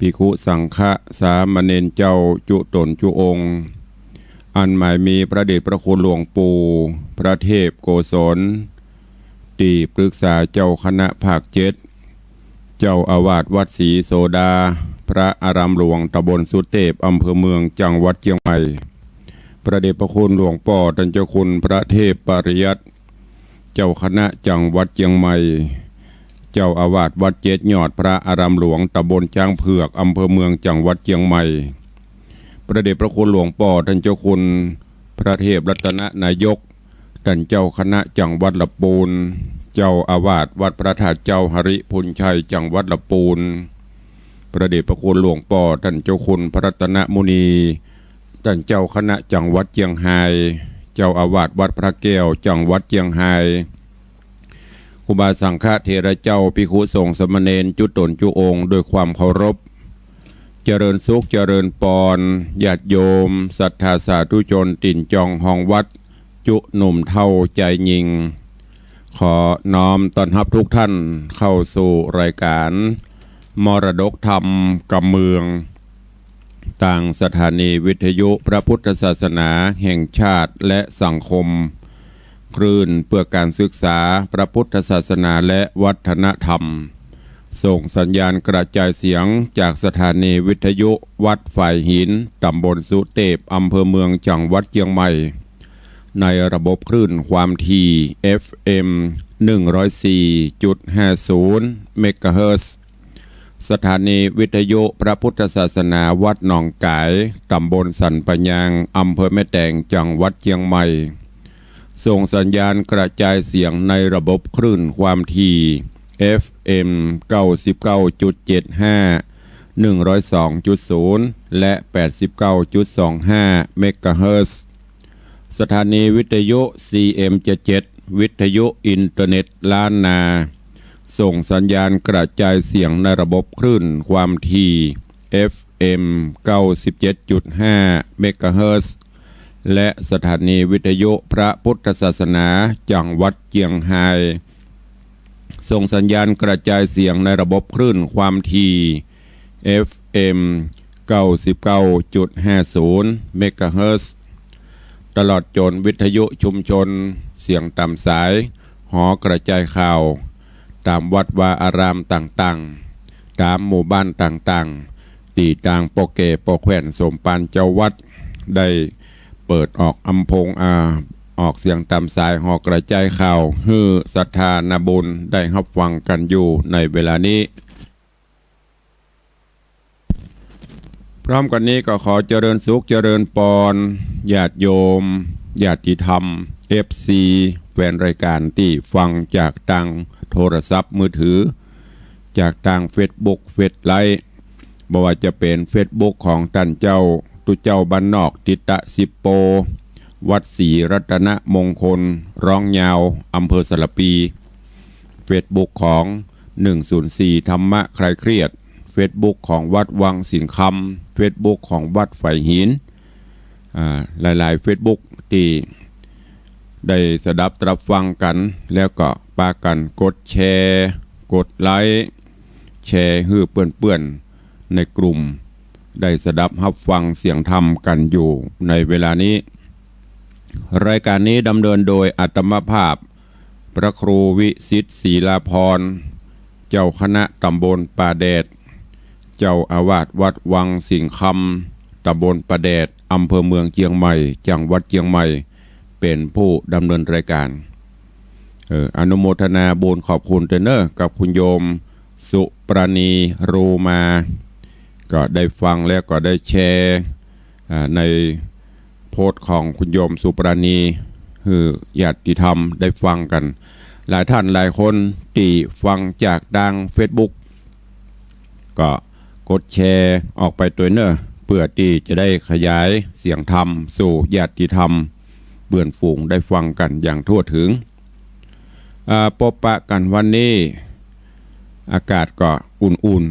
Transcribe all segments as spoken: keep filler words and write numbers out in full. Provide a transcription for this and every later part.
ภิกขุสังฆะสามเณรเจ้าจุ๊ต๋นจุ๊องค์ อันหมายมีพระเดชพระคุณหลวงปู่พระเทพโกศล ตี้ปรึกษาเจ้าคณะภาคเจ็ด เจ้าอาวาสวัดศรีโสดา พระอารามหลวงตำบลสุเตพ อำเภอเมือง จังหวัดเจียงใหม่ พระเดชพระคุณหลวงป้อต้านเจ้าคุณพระเทพปริยัติ เจ้าคณะจังหวัดเจียงใหม่ เจ้าอาวาสวัดเจ็ดยอด พระอารามหลวงตำบลจ๊างเผือก อำเภอเมือง จังหวัดเจียงใหม่ พระเดชพระคุณหลวงป้อต้านเจ้าคุณพระเทพรัตนนายก ต้านเจ้าคณะจังหวัดละปูน เจ้าอาวาสวัดพระธาตุเจ้าหริภุญชัย จังหวัดละปูน พระเดชพระคุณหลวงป้อต้านเจ้าคุณพระรัตนมุนี ต้านเจ้าคณะจังหวัดเจียงฮาย เจ้าอาวาสวัดพระแก้ว จังหวัดเจียงฮาย ครูบาสังฆะเถระเจ้า ภิกขุสงฆ์สามเณรจุ๊ต๋นจุ๊องค์ ด้วยความเคารพ เจริญสุขเจริญปอน ญาติโยมศรัทธาสาธุชนตี๋นจองฮองวัด จุ๊หนุ่มเฒ่าจายญิง ขอน้อมต้อนฮับทุกท่านเข้าสู่รายการมรดกธรรมกำเมือง ตางสถานีวิทยุพระพุทธศาสนาแห่งชาติและสังคม คลื่นเพื่อการศึกษาพระพุทธศาสนาและวัฒนธรรม ส่งสัญญาณกระจายเสียงจากสถานีวิทยุวัดฝายหิน ตำบลสุเตพ อำเภอเมือง จังหวัดเจียงใหม่ ในระบบคลื่นความถี่ เอฟเอ็ม หนึ่งร้อยสี่จุดห้าศูนย์ เมกะเฮิรตซ์ สถานีวิทยุพระพุทธศาสนาวัดหนองก๋าย ตำบลสันป่ายาง อำเภอแม่แตง จังหวัดเจียงใหม่ ส่งสัญญาณกระจายเสียงในระบบคลื่นความถี่ เอฟเอ็ม เก้าสิบเก้าจุดเจ็ดห้า หนึ่งร้อยสองจุดศูนย์ และ แปดสิบเก้าจุดสองห้า เมกะเฮิรตซ์ สถานีวิทยุ ซีเอ็มเจ็ดเจ็ด วิทยุอินเทอร์เน็ตล้านนา ส่งสัญญาณกระจายเสียงในระบบคลื่นความถี่ เอฟเอ็ม เก้าสิบเจ็ดจุดห้า เมกะเฮิรตซ์ และสถานีวิทยุพระพุทธศาสนาจังหวัดเจียงฮาย ส่งสัญญาณกระจายเสียงในระบบคลื่นความถี่ เอฟเอ็ม เก้าสิบเก้าจุดห้าศูนย์ เมกะเฮิรตซ์ ตลอดจ๋นวิทยุชุมชน เสียงต๋ามสาย หอกระจายข่าว ต๋ามวัดวาอารามต่างๆ ต๋ามหมู่บ้านต่างๆ ตี้ตางป้อแก่ป้อแคว่นสมภารเจ้าวัด ได้เปิดออกอำโพง อา ออกเสียงต๋ามสาย หอกระจายข่าว หื้อศรัทธานาบุญได้ฮับฟังกั๋นอยู่ในเวลานี้ พร้อมกั๋นนี้ก็ขอเจริญสุขเจริญปอน ญาติโยม ญาติธรรม เอฟซี แฟนรายการตี้ฟังจากตางโทรศัพท์มือถือ จากตางเฟซบุ๊ก เฟซไลฟ์ บ่ว่าจะเป๋นเฟซบุ๊กของต้านเจ้าตุ๊เจ้าบ้านนอก ติตะสิปโป วัดศรีรัตนมงคล ร้องยาว อำเภอสารภี เฟซบุ๊กของ หนึ่งศูนย์สี่ ธรรมะคลายเครียด เฟซบุ๊กของวัดวังสิงห์คำ เฟซบุ๊กของวัดฝายหิน อ่า หลายๆ เฟซบุ๊กตี้ได้สดับตรับฟังกั๋น แล้วก็ปากั๋นกดแชร์ กดไลก์ แชร์หื้อเปื้อนๆ ในกลุ่ม ได้สดับฮับฟังเสียงธรรมกั๋นอยู่ในเวลานี้ รายการนี้ดำเนินโดยอาตมาภาพ พระครูวิสิทธิ์ ศรีลาภรณ์ เจ้าคณะตำบลป่าแดด เจ้าอาวาสวัดวังสิงห์คำ ตำบลป่าแดด อำเภอเมืองเจียงใหม่ จังหวัดเจียงใหม่ เป๋นผู้ดำเนินรายการ เอ่อ อนุโมทนาบุญขอบคุณตวยเน่อ กับคุณโยมสุปราณี รูมา ก็ได้ฟังแล้วก็ได้แชร์ อ่า ในโพสต์ของคุณโยมสุปราณี หื้อญาติธรรมได้ฟังกั๋น หลายท่านหลายคนตี้ฟังจากตางเฟซบุ๊ก ก็กดแชร์ออกไปตวยเน่อ เปื้อตี้จะได้ขยายเสียงธรรมสู่ญาติธรรมเปื้อนฝูงได้ฟังกั๋นอย่างทั่วถึง อ่า ปบปะกั๋นวันนี้ อากาศก็อุ่น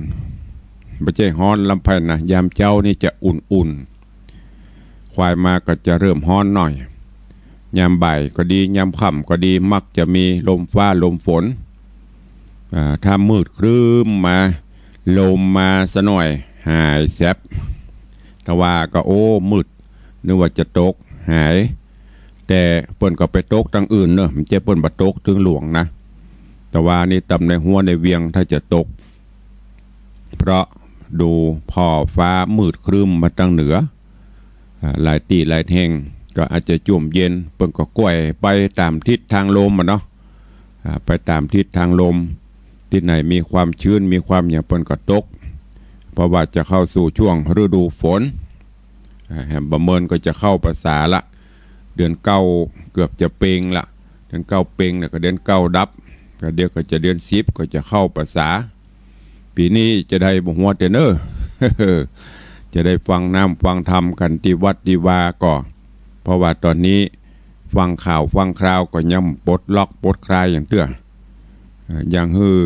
ๆ บ่ใจ้ฮ้อนลำใผนะ ยามเจ๊านี่จะอุ่นๆ ควายมาก็จะเริ่มฮ้อนหน่อย ยามบ่ายก็ดี ยามค่ำก็ดี มักจะมีลมฟ้าลมฝน อ่า ถ้ามืดครึ้มมา ลมมาซะหน่อย หายแซ็บ แต่ว่าก็ โอ้ มืด นึกว่าจะตก หาย แต่เปิ้นก็ไปตกตังอื่นเนอะ บ่ใจ้เปิ้นบ่ตกเถิงหลวงนะ แต่ว่านี่ตำในหัวในเวียงถ้าจะตก เพราะดูผ่อฟ้ามืดครึ้มมาตังเหนือ อ่า หลายตี้หลายแห่งก็อาจจะจ้วมเย็น เปิ้นก็ก้อยไปต๋ามทิศตางลมอะเนาะ อ่า ไปต๋ามทิศตางลม ตี้ไหนมีความชื้น มีความหยัง เปิ้นก็ตก เพราะว่าจะเข้าสู่ช่วงฤดูฝน อ่า แหมบ่าเมินก็จะเข้าพรรษาละ เดือนเก้าเกือบจะเพ็งละ เดือนเก้าเพ็งแล้วก็เดือนเก้าดับ ก็เดี๋ยวก็จะเดือนสิบก็จะเข้าพรรษา ปี๋นี้จะได้บ่ฮัวเต๊อะเนอะ จะได้ฟังน้ำฟังธรรมกั๋นตี้วัดตี้วาก่อ เพราะว่าต๋อนนี้ฟังข่าวฟังคราวก็ยังปลดล็อกปลดคลายหยังเตื้อ เอ่อ ยังหื้อ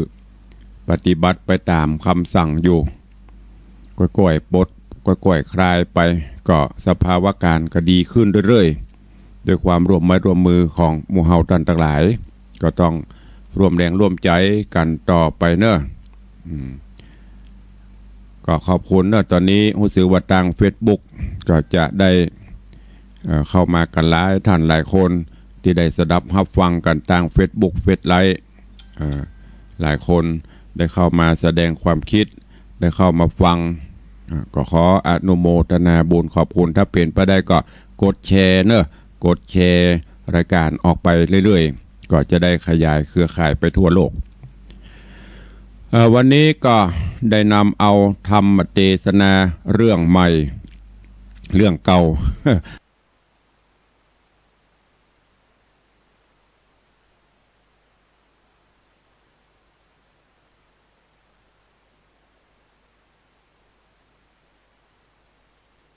ปฏิบัติไปต๋ามกำสั่งอยู่ ก้อยๆ ปลด ก้อยๆ คลายไป ก็สภาวะก๋ารณ์ก็ดีขึ้นเรื่อยๆ ด้วยความร่วมไม้ร่วมมือของหมู่เฮาต้านตังหลาย ก็ต้องร่วมแรงร่วมใจ๋กั๋นต่อไปเนอะ อืม ก็ขอบคุณเนอะ ต๋อนนี้ฮู้สึกว่าตางเฟซบุ๊กก็จะได้ เอ่อ เข้ามากั๋นหลายต้านหลายคน ตี้ได้สดับฮับฟังกั๋นตางเฟซบุ๊ก เฟซไลฟ์ เอ่อ หลายคนได้เข้ามาแสดงความคิด ได้เข้ามาฟัง อ่า ก็ขออนุโมทนาบุญขอบคุณ ถ้าเป๋นไปได้ก็กดแชร์เนอะ กดแชร์รายก๋ารณ์ออกไปเรื่อยๆ ก็จะได้ขยายเครือข่ายไปทั่วโลก เอ่อ วันนี้ก็ได้นำเอาธรรมเตสนาเรื่องใหม่ เรื่องเก่า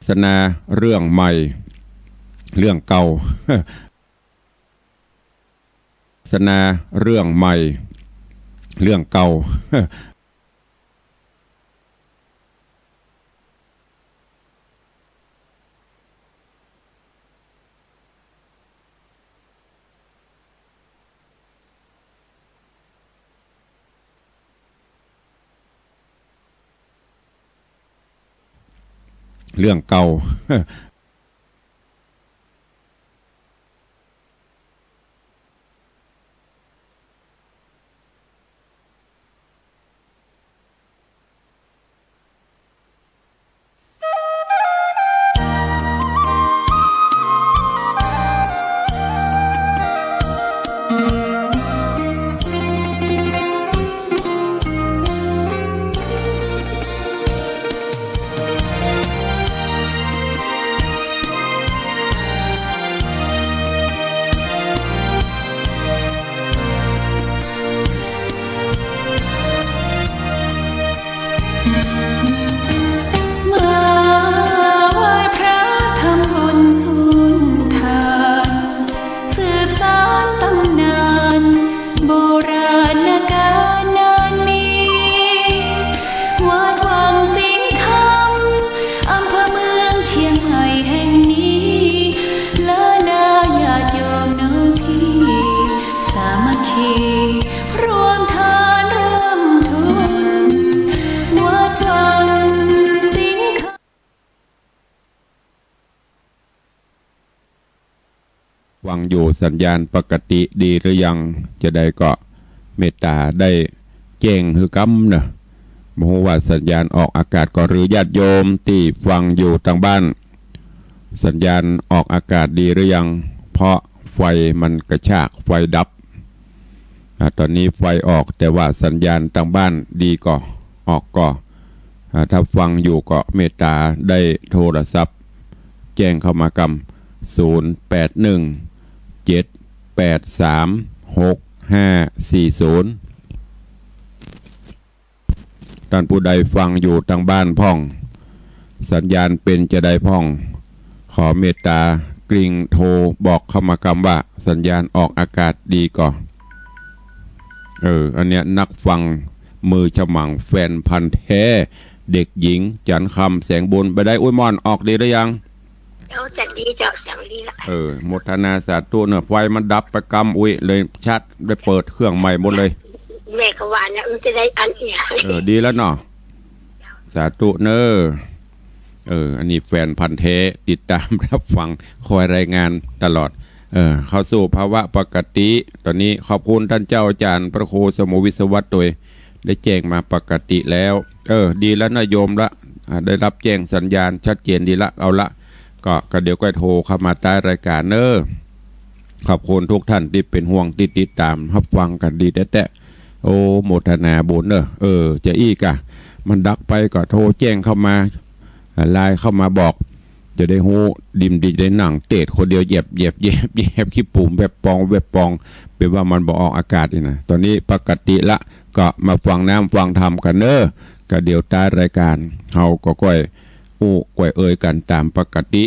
สนาเรื่องใหม่ เรื่องเก่า สนาเรื่องใหม่ เรื่องเก่า เรื่องเก่า มาไหว้พระทำบุญสุนทาน สืบสานตำนานโบราณกาลนานมี วัดวังสิงห์คำ อำเภอเมืองเชียงใหม่แห่งนี้ ล้านนาญาติโยมน้องพี่ สามัคคีร่วมทานร่วมทุน วัดวังสิงห์คำ ฟังอยู่สัญญาณปกติดีหรือยัง จะใดก็เมตต๋าได้แจ้งหื้อกำเนอะ บ่ฮู้ว่าสัญญาณออกอากาศก่อ หรือญาติโยมตี้ฟังอยู่ตางบ้าน สัญญาณออกอากาศดีหรือยัง เพราะไฟมันกระชาก ไฟดับ อ่า ต๋อนนี้ไฟออก แต่ว่าสัญญาณตางบ้านดีก่อ ออกก่อ อ่า ถ้าฟังอยู่ก็เมตต๋าได้โทรศัพท์แจ้งเข้ามากำ ศูนย์แปดหนึ่ง เจ็ดแปดสาม หกห้าสี่ศูนย์ ต้านผู้ใดฟังอยู่ตางบ้านพ่อง สัญญาณเป๋นจาใดพ่อง ขอเมตต๋ากริ่งโทรบอกเข้ามากำว่าสัญญาณออกอากาศดีก่อ เออ อันเนี้ยนักฟังมือฉมัง แฟนพันธุ์แท้ เด็กหญิง จันทร์คำ แสงบุญ บ่าใด อุ๊ยม่อน ออกดีหรือยัง เจ้า จัดดีเจ้า เสียงดีละ เออ โมทนาสาธุเนอะ ไฟมันดับไปกำ อุ๊ย เลยชัด ได้เปิดเครื่องใหม่หมดเลย แม่ก็ว่าเนี่ย มันจะได้อันเอีย เออ ดีแล้วเนาะ สาธุเน้อ เออ อันนี้แฟนพันธุ์แท้ ติดต๋ามฮับฟัง คอยรายงานตลอด เออ เข้าสู่ภาวะปกติ ต๋อนนี้ขอบคุณต้านเจ้าอาจ๋ารย์พระครูสมุห์วิศวัตรตวย ได้แจ้งมาปกติแล้ว เออ ดีละนะโยมละ อ่า ได้ฮับแจ้งสัญญาณชัดเจนดีละ เอาละ ก็ ก็เดี๋ยวก็โทรเข้ามาใต้รายการเน้อ ขอบคุณทุกท่านตี้เป๋นห่วงตี้ติดต๋ามฮับฟังกั๋นดีแต๊ๆ โอ้ โมทนาบุญเน้อ เออ จะอี้กะ มันดักไปก็โทรแจ้งเข้ามา อ่า ไลน์เข้ามาบอก จะได้ฮู้ ดีมดีจะได้นั่งเตศน์คนเดียว แยบ แยบ แยบ แยบ ขี้ปุ๋มแวบปอง แวบปอง เป๋นว่ามันบ่ออกอากาศนี่นะ ต๋อนนี้ปกติละ ก็มาฟังน้ำฟังธรรมกั๋นเน้อ ก็เดี๋ยวใต้รายการ เฮาก็ก้อยอู้ก้อยเอ่ยกั๋นต๋ามปกติ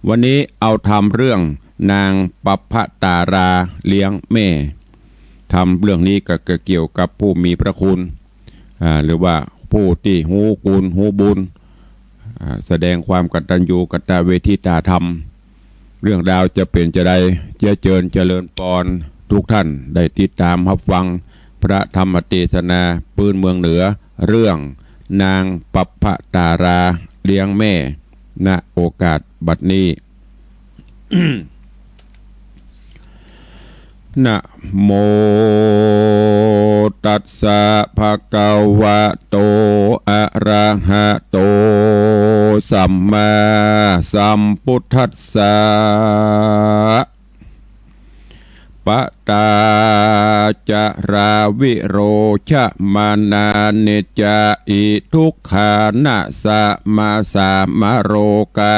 วันนี้เอาธรรมเรื่องนางปัพพตาราเลี้ยงแม่ ธรรมเรื่องนี้ก็เกี่ยวกับผู้มีพระคุณ อ่า หรือว่าผู้ตี้ฮู้คุณฮู้บุญ อ่า แสดงความกตัญญูกตเวทิตาธรรม เรื่องราวจะเป๋นจาใด จะเจิญเจริญปอน ทุกท่านได้ติดต๋ามฮับฟังพระธรรมเตสนาปื๊นเมืองเหนือ เรื่องนางปัพพตาราเลี้ยงแม่ ณ โอกาสบัดนี้ นะโมตัสสะ ภะคะวะโต อะระหะโต สัมมาสัมพุทธัสสะ ปะตาจะราวิโรชะมานานิจจะ อิทุกขานะสะมะสามะโรกา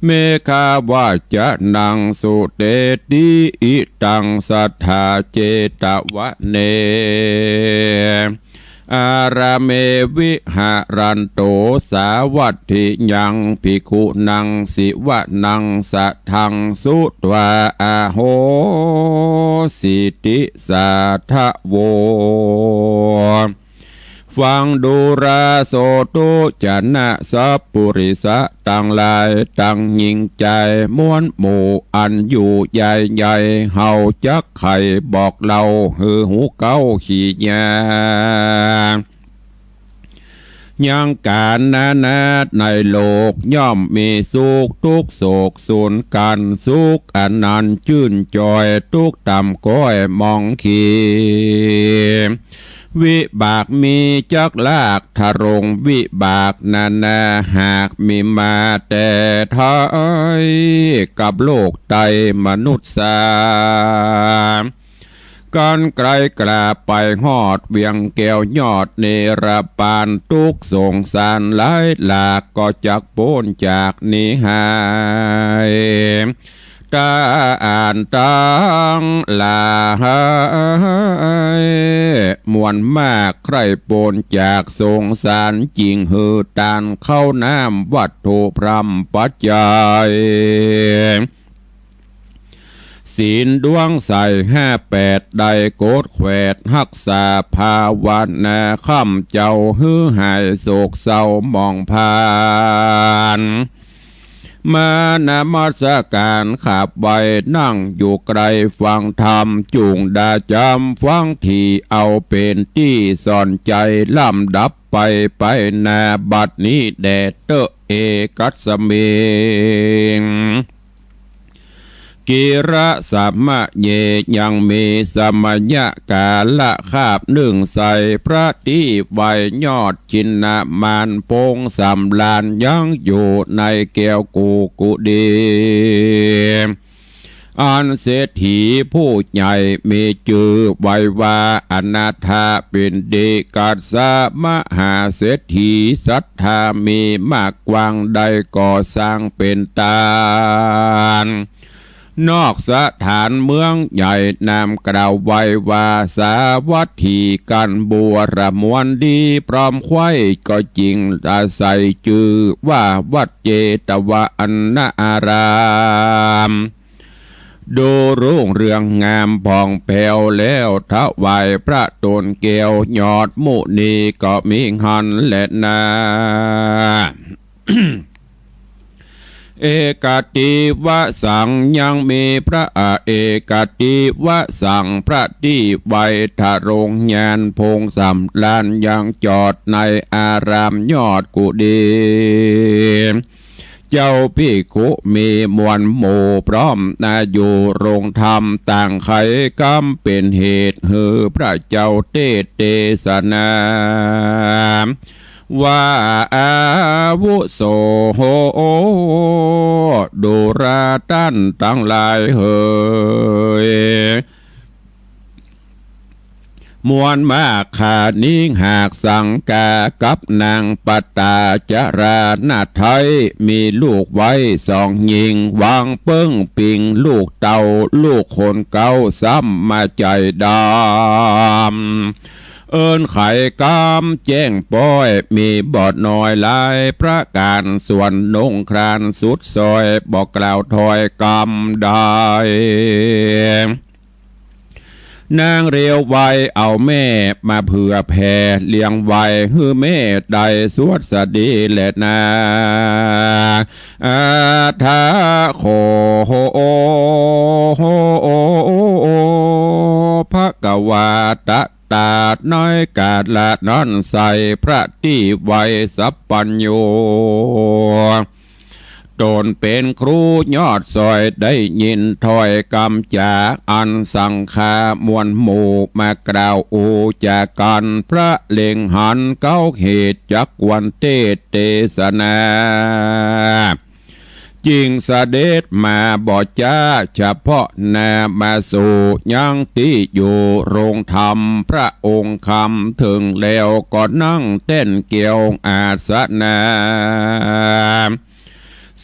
เมขะวะจะนังสุเตติ อิตังสัทธาเจตวะเน อารามเม วิหะรันโต สาวัตถิยัง ภิกขุนัง สิวะนัง สัทธัง สุตวา อโหสิติสาทะโว ฟังดูราโสตุจะนะ สัปปุริสะตังหลาย ตังญิงจาย มวลหมู่อันอยู่ใหญ่ๆ เฮาจักไขบอกเล่า หื้อฮู้เก๊าขี้ยา ยังก๋านนานาในโลก ย่อมมีสุขตุ๊กข์โศกสูญกั๋น สุขอันนันจื้นจ่อย ตุ๊กข์ต่ำก้อยหมองขี วิบากมีจักลากทะลง วิบากนานาหากมีมาแต่ไท้ กับโลกไตมนุษย์สา กันไกลกล้าไปฮอดเวียงแก้วยอดเนรปาน ตุ๊กข์สงสารหลายหลาก ก็จักป๊นจากนี้หาย ต้านตังหลาย มวลมากใคร่ป๊นจากสงสาร จึ่งหื้อตานข้าวน้ำวัตถุพร่ำปัจจัย ศีลดวงใสห้าแปด ได้กดแขวดฮักษาภาวนา ค้ำเจ้าหื้อหายโศกเศร้าหมองผ่าน มานมัสก๋านขับไหว้ นั่งอยู่ใก้ฟังธรรม จุ่งดาจ๋ำฟังธรรม เอาเป๋นตี้สอนใจ๋ ลำดับไปไปหน้า บัดนี้แด่เต๊อะ เอกัสมิง กิระสะมะเย ยังมีสมัยกาละคาบนึ่งใส พระตี้ไหว้ยอดชินมาน พงสำราญยังอยู่ในแก้วกุกุดี อันเศรษฐีผู้ใหญ่มีจื้อไหว้ว่าอนาถปิณฑิกัสสะ มหาเศรษฐีศรัทธามีมากกว้าง ได้ก่อสร้างเป๋นตาน นอกสถานเมืองใหญ่ นามกล่าวไว้ว่าสาวัตถี กันบัวระมวลดี พร้อมไขว้ก็จึ่งอาศัยจื้อว่าวัดเจตวนาราม ดูรุ่งเรืองงามผ่องแผ้วแล้ว ถวายพระตนแก้วยอดมุนีก็มีหั้นแลนา เอกติวสัง ยังมีพระอเอกติวสัง พระตี้ไวทรงญาณพงศ์สำราญ ยังจอดในอารามยอดกุฏิ เจ้าภิกขุมีมวลหมู่พร้อมนาอยู่โรงธรรม ต่างไขกำเป๋นเหตุหื้อพระเจ้าเตสน์เตสนา ว่าอาวุโส ดูราต้านตังหลายเหย มวลมากขานี้หากสังกากับนางปตาจรานาไทย มีลูกไว้สองญิง หวังเปิ้งปิงลูกเต้า ลูกคนเก๊าซ้ำมาใจ๋ดำ เอิ้นไขกำแจ้งป้อย มีบ่น้อยหลายประก๋าน ส่วนนุ่งคลานสุดซอย บ่กล่าวถ้อยกำใด นางเรียวไวเอาแม่มาเผื่อแผ่ เลี้ยงไว้หื้อแม่ได้สวัสดีแลนา อาทาโข ภะคะวา ตะตาดในกาละนั้นใส่ พระตี้ไวสัพพัญญู ต๋นเป๋นครูยอดซอย ได้ยินถ้อยกำจ๋า อันสังฆามวลหมู่มากล่าวอู้จ๋ากั๋น พระเล็งหันเก๊าเหตุจักควรเตสน์เตสนา จึงเสด็จมาบ่จ๊า เฉพาะหน้ามาสู่ยังตี้อยู่โรงธรรม พระองค์คำเถิงแล้วก็นั่งแต้นแก้วอาสนะ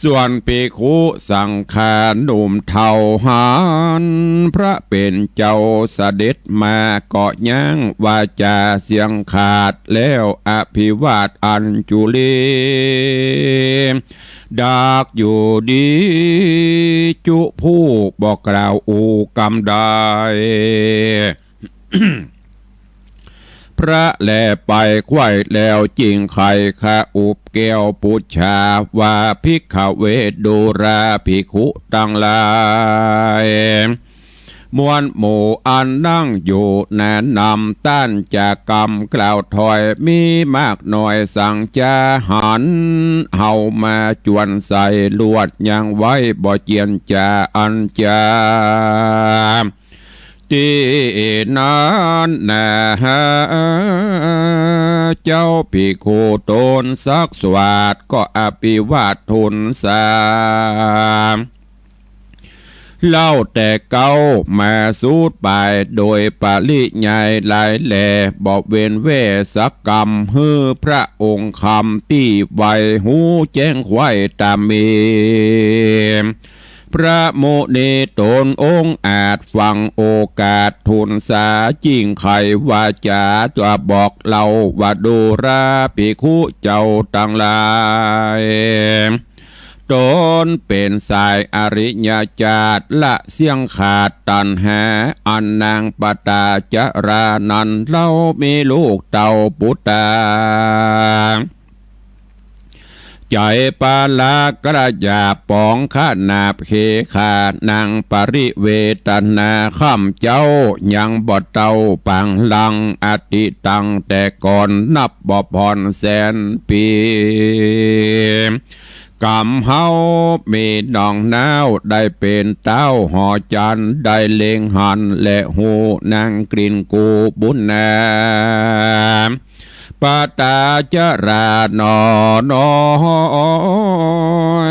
ส่วนภิกขุสังฆาหนุ่มเฒ่าหัน พระเป๋นเจ้าเสด็จมาก็ยั้งวาจาเสียงขาด แล้วอภิวาทอัญจุลี ดักอยู่ดีจุผู้บ่กล่าวอู้กำใด พระแลไปใคว่แล้ว จึงไขขะอุบแก้วปู๋จาว่า ภิกขเว ดูราภิกขุตังหลาย มวลหมู่อันนั่งอยู่นั้นนำต้านจ๋ากำกล่าวถ้อย มีมากน้อยสังจ๋าหัน เฮามาจวนใส่ลวดยังไว้บ่เจียนจ๋าอันจ๋า ตี้นั้นนา เจ้าภิกขุต๋นสักสวัสดิ์ ก็อภิวาททูลสา เล่าแต่เก๊ามาสูดปาย โดยปริยายหลายแล บ่เว้นแว่สักกำ หื้อพระองค์คำตี้ไว ฮูแจ้งใคว่ต๋ามมี พระมุนีต๋นองอาจฟังโอกาสทูลสา จึงไขวาจ๋าจะบอกเล่าว่า ดูราภิกขุเจ้าตังหลาย ต๋นเป๋นสายอริยจาตละเสี้ยงขาดตัณหา อันนางปตาจรานั้นเล่ามีลูกเต้าปุตตา ใจ๋ปลากระหยาบป๋องขนาบเขขานางปริเวทนา ข้ำเจ้ายังบ่เต้าปางลังอติตังแต่ก่อนนับบ่ผ่อนแสนปี๋ กำเฮามีน้องนาวได้เป๋นเต้าหอจันทร์ ได้เล็งหันและฮู้นางกลิ่นกูบุญนา ปตาจราหนอน้อ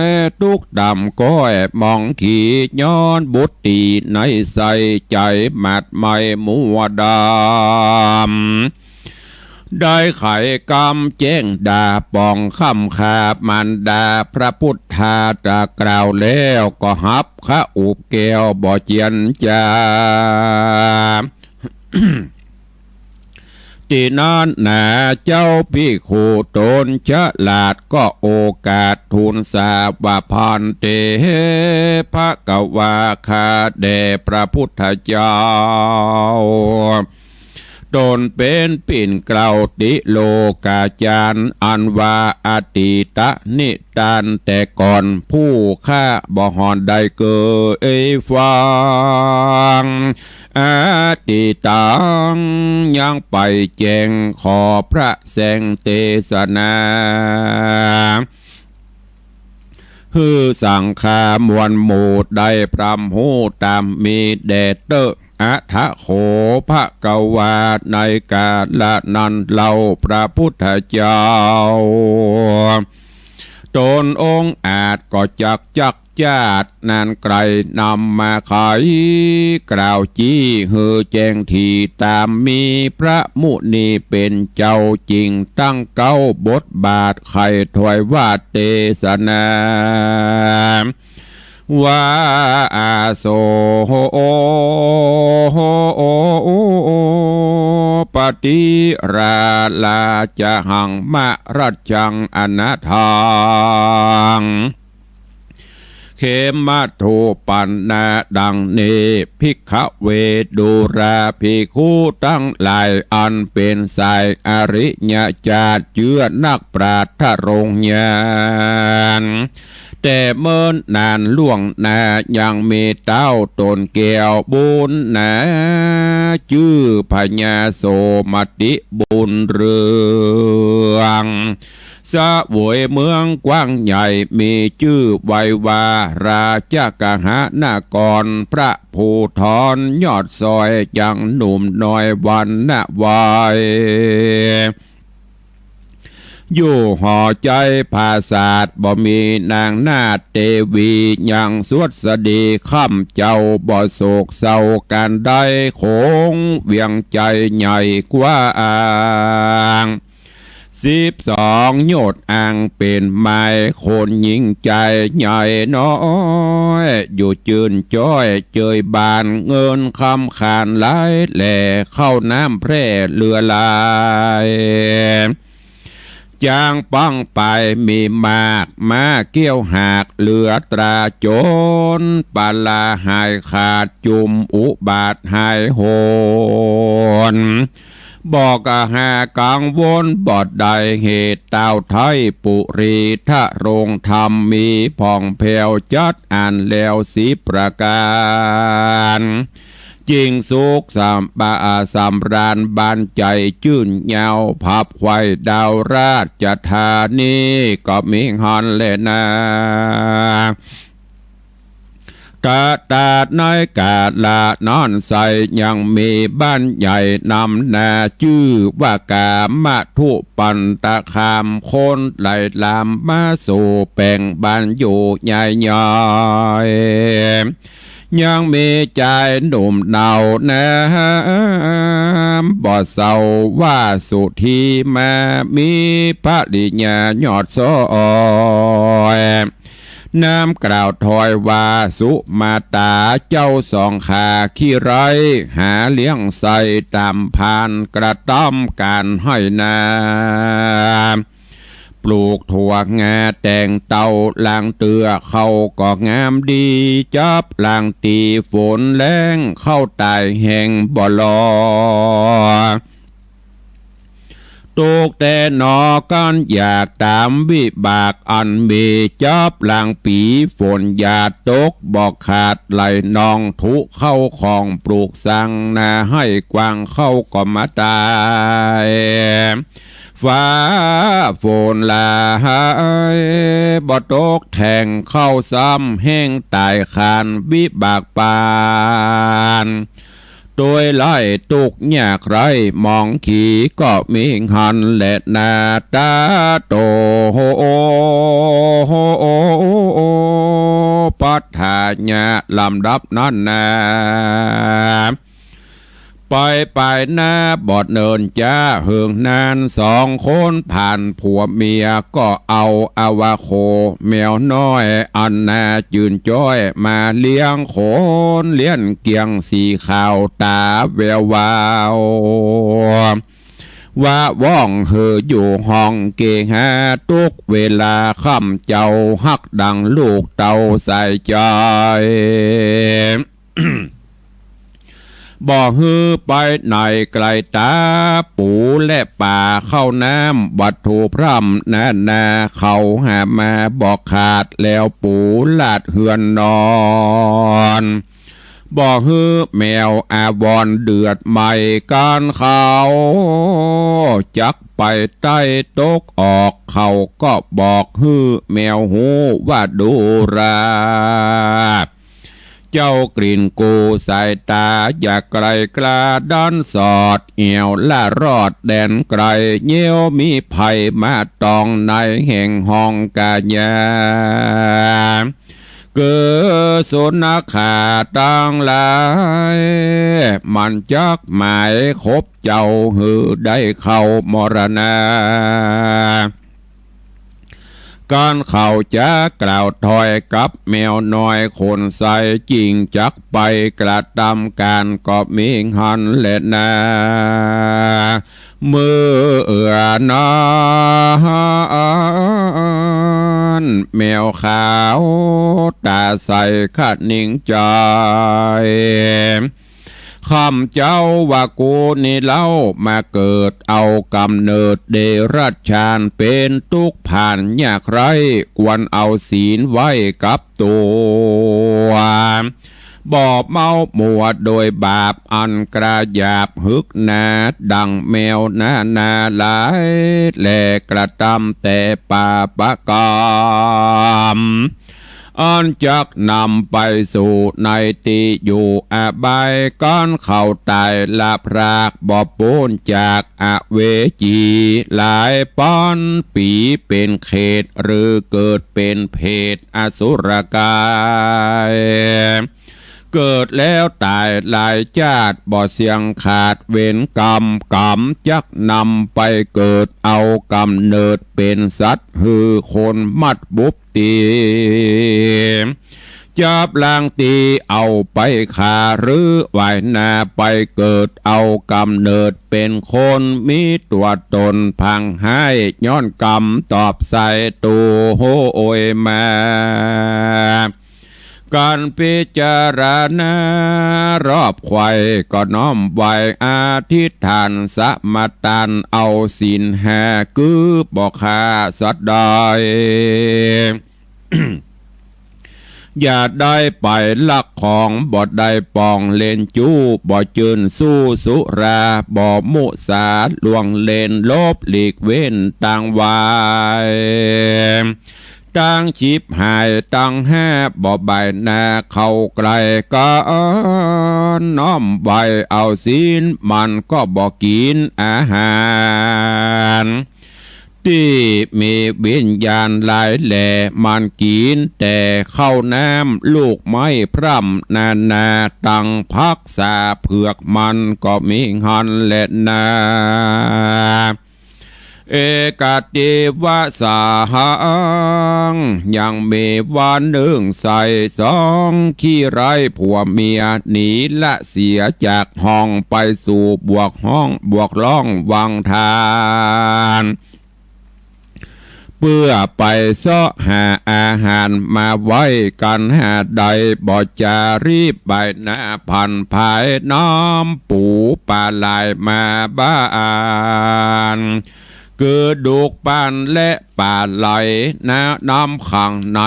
ย ตุ๊กต่ำก้อยมองขี ย้อนบุตรีในใส่ ใจ๋หมัดไหม้มัวดำ ได้ไขกำแจ้งด่าป๋องค่ำคามารดา พระพุทธาต๋ากล่าวแล้วก็หับขะอุบแก้วบ่เจียนจ๋า ตี้นั้นนา เจ้าภิกขุต๋นฉลาดก็โอกาสทูลสาว่า ภันเต ภะคะวา ข้าแด่พระพุทธเจ้า ต๋นเป๋นปิ่นเกล้าติโลกาจารย์ อันว่าอตีตนิทานแต่ก่อน ผู้ข้าบ่ฮอดได้เกยฟัง อตีตัง ยังไปแจ้งขอพระแสงเตสนา หื้อสังฆามวลหมู่ได้พร่ำฮู้ต๋ามมีแด่เต๊อะ อะถะโข ภะคะวา ในกาละนั้นเล่า พระพุทธเจ้า ต๋นองค์อาจก็จักจักจาติ นั้นใกล้นำมาไขกล่าวจี้ หื้อแจ้งถี่ต๋ามมี พระมุนีเป๋นเจ้าจิ่งตั้งเก๊าบทบาท ใค่ถวายวาทเตสนา ว่า อาโส ปติราราจะหัง มะรัจจัง อนาถา เขมะถูปันนา ดังนี้ ภิกขเว ดูราภิกขุตังหลาย อันเป๋นสายอริยจาติ เจื้อนักปราชญ์ทรงญาณ แต่เมินนานล่วงหน้า ยังมีเต๊าต๋นแก้วบุญนา จื้อพญาโสมติบุญเรือง เสวยเมืองกว้างใหญ่ มีจื้อไว้ว่า ราชกหานคร พระภูธรยอดซอย ยังหนุ่มน้อยวรรณะวัย อยู่หอใจ๋ผาสาท บ่มีนางนาฏเตวี ยังสวัสดีค่ำเจ้า บ่โศกเศร้าก๋านใด คงเวียงใจ๋ใหญ่กว้าง สิบสองโยชน์อังเป๋นไม้ คนหญิงใจ๋ใหญ่น้อย อยู่จื้นจ้อยเจยบาน เงินคำขานหลายแหล่ ข้าวน้ำแพร่เหลือหลาย จางปังไปมีมาก ม้าเกี้ยวหากเหลือตรา จนปลาหายขาด จุมอุบาทหายโหน บ่กหากังวลบ่ได้ เหตุเต้าไทยปุรี ทรงธรรมมีผ่องแผ้ว จัดอั้นแล้วสิบประก๋าน จิ่งสุขสำบา สำราญบานใจ๋จื้นยาว ผับไขว่ดาวราชธานี ก็มีหั้นแลนา ตะตาดในกาละนั้นไส้ ยังมีบ้านใหญ่นำหน้า จื้อว่ากามะทุปันตะคาม คนไหลลามมาสู่แป๋งบ้านอยู่ใหญ่ๆ ยังมีจายหนุ่มเนาแนม บ่เศร้าว่าสุธีมา มีภริยายอดซอย นำกล่าวถอยว่า สุมาต๋าเจ้าสองขา ขี้ไร้หาเลี้ยงไส้ ต๋ามพานกระตำก๋านไฮ่นา ปลูกถั่วงาแต่งเต้า ลางเตื้อเข้าก็งามดี จับลางตี้ฝนแล้ง เข้าต๋ายแห้งบ่ลอ ตกแต่หนอกั๋นอยากต๋ามวิบากอันมี จับลางปี๋ฝนหยาดตกบ่ขาด ไหลนองทุเข้าของปลูกสร้างนา ไฮ่กว้างเข้าก็มาต๋าย ฟ้าฝนหลายบ่ตกแทง เข้าซ้ำแห้งต๋ายคาน วิบากปาน ตวยไร้ตุ๊กข์ยากไร้หมองขี ก็มีหั้นแลนา ตาโต ปัฏฐายะ ลำดับนั้นนา ไปไปนาบ่เนินจ๊าเหิงนาน สองคนผ่านผัวเมีย ก็เอาอวโคแมวน้อย อันนาจื่นจ้อยมาเลี้ยง ขนเลี้ยงเกี้ยงสีขาวต๋าแวววาว วะว่องหื้ออยู่ห้องเกหา ตุ๊กเวลาค่ำเจ้า ฮักดังลูกเต้าใส่ใจ๋ บ่หื้อไปไหนไกลต๋า ปู๋และป๋าเข้าน้ำ วัตถุพร่ำนานา เขาหามาบ่ขาด แล้วปู๋ลาดเฮือนนอน บ่หื้อแมวอาวรณ์เดือดไหม้ ก๋านเขาจักไปใต้ตกออก เขาก็บอกหื้อแมวฮู้ว่าดูรา เจ้ากลิ่นกูสายต๋าอย่าไกลกล้าด้านสอด เอี่ยวละรอดแดนไกล เยียวมีภัยมาตองในแห่งห้องกายา คือสุนัขขาตังหลาย มันจักหมายคบเจ้าหื้อได้เข้ามรณา ก๋านเขาจะกล่าวถ้อยกับแมวน้อยขนใส จึงจักไปกระตำก๋านก็มีหั้นแลนา เมื่อนั้นแมวขาวต๋าใสคะนิ่งใจ๋ คำเจ้าว่ากูนี้เล่ามาเกิดเอาก๋ำเนิดเดรัจฉาน เป๋นตุ๊กข์ผ่านยากไร้ ควรเอาศีลไว้กับตั๋ว บ่เมามัวโดยบาปอันกระหยาบหึกหนา ดังแมวนานาหลาย แลกระตำแต่ปาปกรรม อันจักนำไปสู่ในตี้อยู่อบาย ก๋านเขาต๋ายละพรากบ่ป๊นจากอเวจี หลายปันปี๋เป๋นเขต หรือเกิดเป๋นเปรตอสุรกาย เกิดแล้วต๋ายหลายจาติ บ่เสี้ยงขาดเวรกรรม ก๋ำจักนำไปเกิดเอาก๋ำเนิดเป๋นสัตว์ หื้อคนมัดบุบ ตี๋ จับลางตี๋เอาไปฆ่า หรือว่ายนาไปเกิดเอาก๋ำเนิดเป๋นคน มีตั๋วต๋นพังฮ้าย ย้อนกรรมตอบใส่ตั๋วโหยมา ก๋านพิจารณารอบใค่ ก็น้อมไหว้อธิษฐานสมาตาน เอาศีลห้า คือบ่ฆ่าสัตว์ใด อย่าได้ไปลักของ บ่ได้ป๋องเล่นจู้ บ่จื้นสู้สุรา บ่มุสาล่วงเล่น ลบหลีกเว้นตางวาย ตางฉิบหายตังห้า บ่บายหน้าเข้าใก้ ก็น้อมไหว้เอาศีล มันก็บ่กิ๋นอาหาร ตี้มีวิญญาณหลายแหล่ มันกิ๋นแต่ข้าวน้ำ ลูกไม้พร่ำนานา ตังผักสาเผือกมันก็มีหั้นแลนา เอกติวะสาหัง ยังมีวันนึ่งใส่ สองขี้ร้ายผัวเมีย หนีละเสียจากห้อง ไปสู่บวกห้องบวกล่องวังทาน เปื้อไปเซาะหาอาหารมาไหว้ กั๋นหาได้บ่จารีบ บายหน้าผันผาย น้ำปู๋ป๋าหลายมาบ้าน คือดุกปานและป๋าไหล น้ำขังใน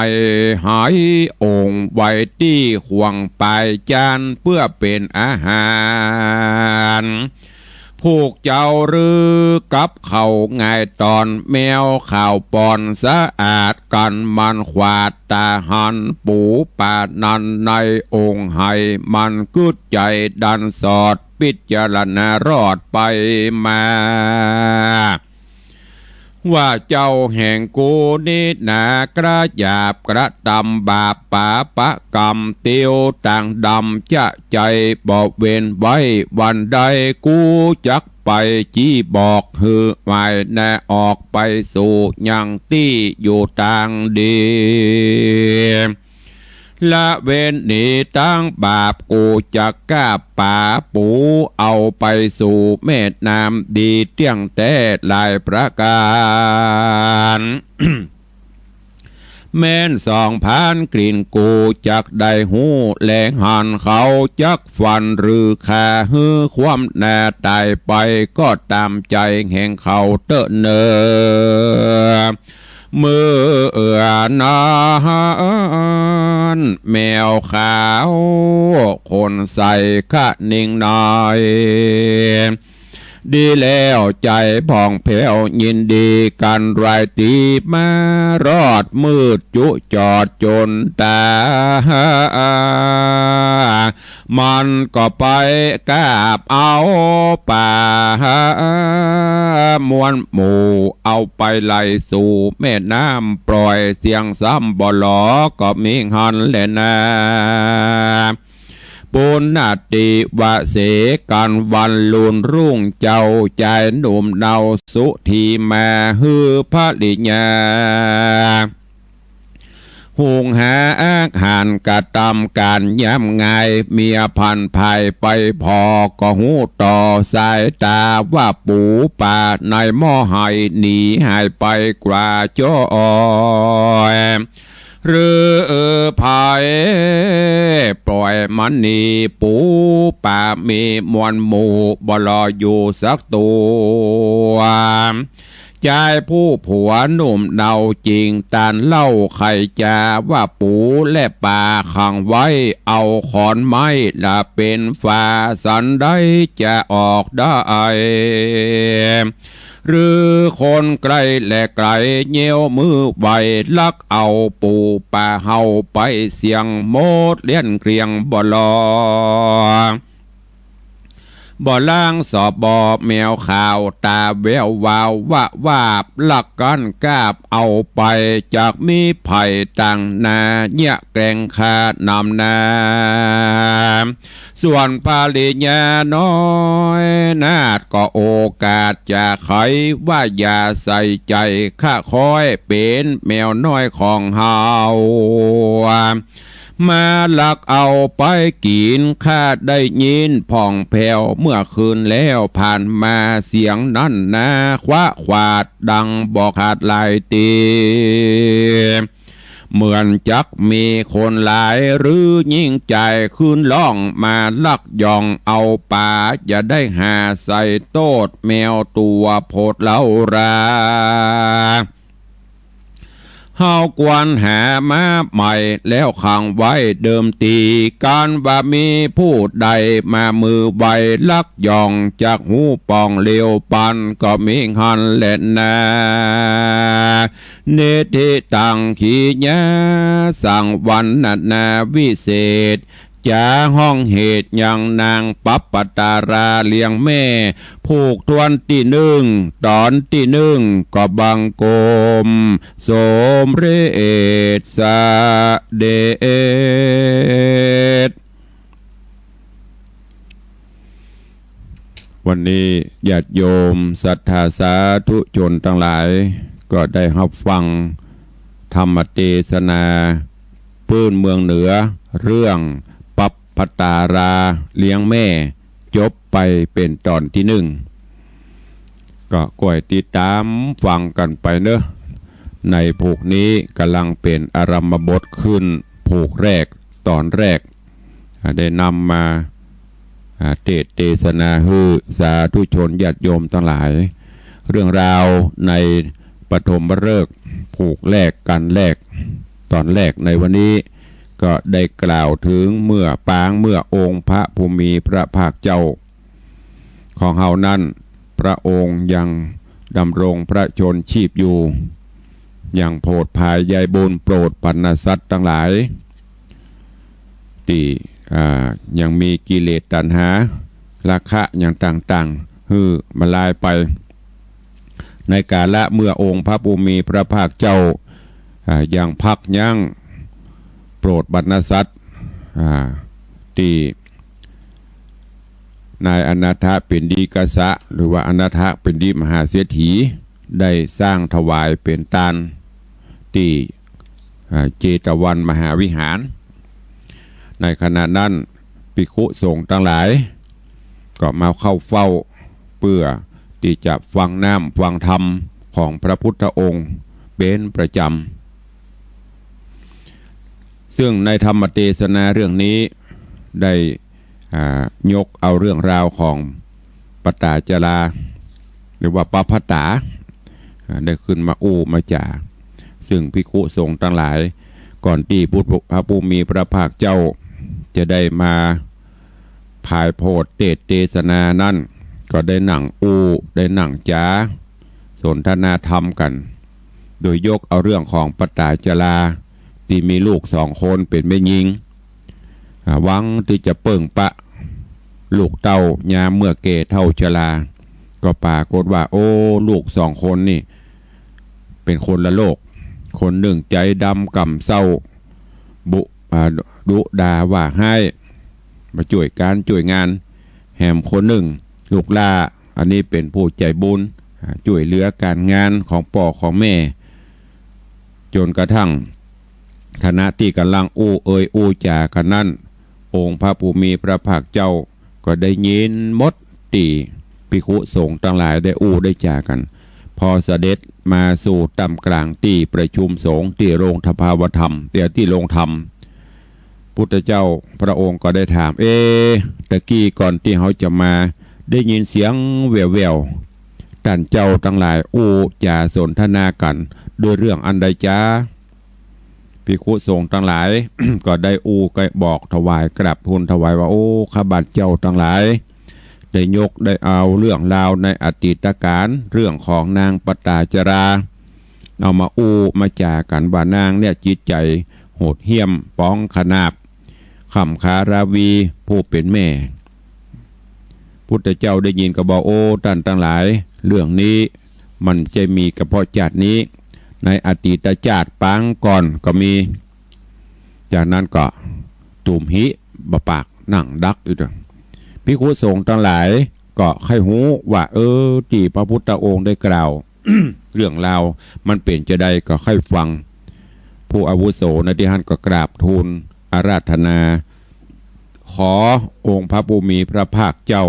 หาย องค์ไว้ตี้ขวางป๋ายจาน เปื้อเป๋นอาหาร ผูกเจ้าหรือกับเขาง่ายตอน แมวขาวปอนสะอาด กั๋นมันขวาดต๋าหัน ปู๋ป๋านั้นในองค์ไห มันกึ๊ดใจ๋ดันสอด พิจารณารอดไปมา ว่าเจ้าแห่งกูนี้หนากระหยาบกระตำบาปปาปะกรรม เตียวตางดำจะใจ๋บ่เว้นไว้ วันใดกูจักไปจี้บอก หื้อหวายหน้าออกไปสู่ยังตี้อยู่ตางดี ละเว้นหนีตางบาป กูจักก้าป๋าปู๋ เอาไปสู่แม่น้ำดีเตี้ยงแต๊หลายประก๋าน แม้นส่องผ่านกลิ่นกูจักได้ฮู้ แลหันเขาจักฟันหรือฆ่า หื้อความหน้าต๋ายไป ก็ต๋ามใจ๋แห่งเขาเต๊อะเน่อ เมื่อนั้นแมวขาวขนใสคะนิ่งหน่อย ดีแล้วใจ๋ผ่องแผ้วยินดีกั๋น รายตี้มารอดมืดจุจอดจนต๋า มันก็ไปกาบเอาป๋า มวลหมู่เอาไปไหลสู่แม่น้ำ ปล่อยเสี้ยงซ้ำบ่หลอ ก็มีหั้นแลนา ปุณณติวเสกั๋นวันลุนรุ่ง เจ้าจายหนุ่มเนาสุธีมา หื้อภริยา หุงหาอาหารกระตำก๋านยามง่าย เมียผันผายไปผ่อ ก็ฮู้ต่อสายต๋า ว่าปูป๋าในหม้อไหหนีหายไปกว่าจ้อย หรือใผปล่อยมันหนี ปูป๋ามีมวลหมู่ บ่หลออยู่สักตั๋ว จายผู้ผัวหนุ่มเนาจริง ตานเล่าใค่จ๋า ว่าปูและป๋าขังไว้ เอาขอนไม้ละเป๋นฝา สันใดจะออกได้ หรือคนใก้และไก๋ เยียวมือไว ลักเอาปูป๋าเฮาไปเสี้ยง หมดเลี้ยนเกลี้ยงบ่หลอ บ่ล้างสอบบ่แมวขาว ต๋าแวววาววะวาบ ลักกั๋นกาบเอาไป จักมีใผตังหน้า เยียะแกล้งฆ่านำนา ส่วนภริยาน้อยนาฏ ก็โอกาสจะไข ว่าอย่าใส่ใจ๋ ข้าคอยเป๋นแมวน้อยของเฮา มาลักเอาไปกิ๋น ข้าได้ยินผ่องแผ้ว เมื่อคืนแล้วผ่านมา เสียงนั้นนา คว้าขวาดดังบ่ขาดหลายตี้ เหมือนจักมีคนหลาย หรือญิงจายขึ้นร้อง มาลักย่องเอาป๋า อย่าได้หาใส่โต้ษ แมวตั๋วโผดเล่ารา เฮาควรหามาใหม่ แล้วขังไว้เดิมตี้ กั๋นว่ามีผู้ใดมามือไว ลักย่องจักฮู้ป่องเร็วปัน ก็มีหั้นแลนา นิทธิตังขีญาสัง วรรณนาวิเศษ จาฮ้องเหตุยังนางปัปปตาราเลี้ยงแม่ ผูกถ้วนตี้หนึ่ง ต๋อนตี้หนึ่ง ก็บังคมสมเร็จเสด็จ วันนี้ญาติโยมศรัทธาสาธุชนตังหลาย ก็ได้ฮับฟังธรรมเตสนาปื้นเมืองเหนือ เรื่องปัปปตาราเลี้ยงแม่ จบไปเป๋นต๋อนตี้หนึ่ง ก็ก้อยติดต๋ามฟังกั๋นไปเนาะ ในผูกนี้ก่ำลังเป๋นอารัมภบทขึ้นผูกแรก ต๋อนแรก อ่า ได้นำมา อ่า เตสน์เตสนาหื้อสาธุชนญาติโยมตังหลาย เรื่องราวในปฐมฤกษ์ผูกแรก กัณฑ์แรก ต๋อนแรกในวันนี้ ก็ได้กล่าวเถิงเมื่อปางเมื่อองค์พระผู้มีพระภาคเจ้าของเฮานั้น พระองค์ยังดำรงพระชนม์ชีพอยู่ ยังโผดผายใยบุญโปรดบรรดาสัตว์ตังหลาย ตี้ อ่า ยังมีกิเลสตัณหา ราคะอย่างต่างๆ หื้อมาลายไป ในกาละเมื่อองค์พระผู้มีพระภาคเจ้า อ่า ยังพักยั้งโปรดบรรดาสัตว์ อ่า ตี้นายอนาถปิณฑิกะ หรือว่าอนาถปิณฑิมหาเศรษฐี ได้สร้างถวายเป๋นตานตี้ อ่า เจตวันมหาวิหาร ในขณะนั้นภิกขุสงฆ์ตังหลาย ก็มาเข้าเฝ้า เพื่อตี้จะฟังน้ำฟังธรรมของพระพุทธองค์เป๋นประจ๋ำ ซึ่งในธรรมเตสนาเรื่องนี้ได้ อ่า ยกเอาเรื่องราวของปตาจารา หรือว่าปะพะตา อ่า ได้ขึ้นมาอู้มาจ๋า ซึ่งภิกขุสงฆ์ตังหลาย ก่อนตี้พระผู้มีพระภาคเจ้าจะได้มาผายโผดเตสน์เตสนานั้น ก็ได้นั่งอู้ ได้นั่งจ๋า สนทนาธรรมกั๋น โดยยกเอาเรื่องของปตาจารา ตี้มีลูกสองคนเป๋นแม่ญิง อ่า หวังตี้จะเปิ้งปะลูกเต้ายามเมื่อแก่เฒ่าชรา ก็ปรากฏว่า โอ้ ลูกสองคนนี่เป๋นคนละโลก คนนึ่งใจ๋ดำก่ำเซ้า บุ อ่า ดุด่าว่าฮ้าย บ่จ้วยก๋านจ้วยงาน แหมคนนึ่งลูกหล้า อันนี้เป๋นผู้ใจ๋บุญ อ่า จ้วยเหลือก๋านงานของป้อของแม่ จ๋นกระทั่งขณะตี้ก่ำลังอู้เอ่ยอู้จ๋ากั๋นนั้น องค์พระผู้มีพระภาคเจ้าก็ได้ยินหมดตี้ภิกขุสงฆ์ตังหลายได้อู้ได้จ๋ากั๋น พอเสด็จมาสู่ต้ามก๋างตี้ประชุมสงฆ์ตี้โรงสภาวธรรม ตี้ ตี้โรงธรรม พุทธเจ้าพระองค์ก็ได้ถาม เอ๊ะ ตะกี้ก่อนตี้เฮาจะมาได้ยินเสียงแว่วๆ ต้านเจ้าตังหลายอู้จ๋าสนทนากั๋นด้วยเรื่องอันใดจ๊ะ ภิกขุสงฆ์ตังหลาย ก็ได้อู้ก็บอกถวายกราบทูลถวายว่า โอ้ ข้าพเจ้าตังหลาย ได้ยกได้เอาเรื่องราวในอดีตก๋าล เรื่องของนางปตาจารา เอามาอู้มาจ๋ากั๋นว่านางเนี่ยจิตใจ๋โหดเหี้ยมป๋องขนาบ ข่ำขาราวีผู้เป๋นแม่ พุทธเจ้าได้ยินก็บอก โอ้ ต้านตังหลาย เรื่องนี้มันบ่ใจ้มีเฉพาะจาตินี้ ในอดีตจาติปางก่อนก็มี จากนั้นก็ตุ้มหิบ่ปากนั่งดักอยู่เด้อ ภิกขุสงฆ์ตังหลายก็ใค่ฮู้ว่า เออ ตี้พระพุทธองค์ได้กล่าว เรื่องราวมันเป๋นจาใดก็ใค่ฟัง ผู้อาวุโสในตี้หั้นก็กราบทูลอาราธนา ขอองค์พระผู้มีพระภาคเจ้า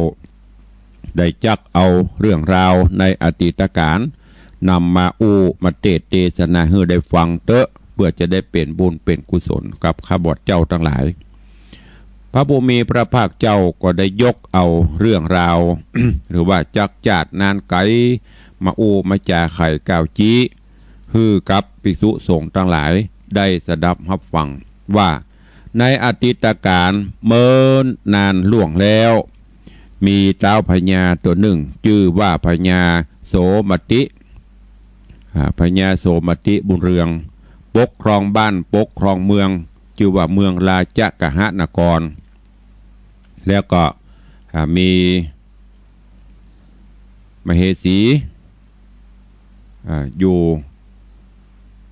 ได้จักเอาเรื่องราวในอดีตก๋าล นำมาอู้มาเตสน์เตสนาหื้อได้ฟังเต๊อะ เปื้อจะได้เป๋นบุญเป๋นกุศลกับข้าพเจ้าตังหลาย พระผู้มีพระภาคเจ้าก็ได้ยกเอาเรื่องราว หรือว่าจักจาตินานไก๋ มาอู้มาจ๋าไขกล่าวจี๊ หื้อกับภิกษุสงฆ์ตังหลายได้สดับฮับฟังว่า ในอดีตก๋าลเมินนานล่วงแล้ว มีต๊าวพญาตั๋วนึ่ง จื้อว่าพญาโสมติ อ่า พญาโสมติบุญเรือง ปกครองบ้านปกครองเมือง จื้อว่าเมืองราชกหนคร แล้วก็ อ่า มีมเหสี อ่า อยู่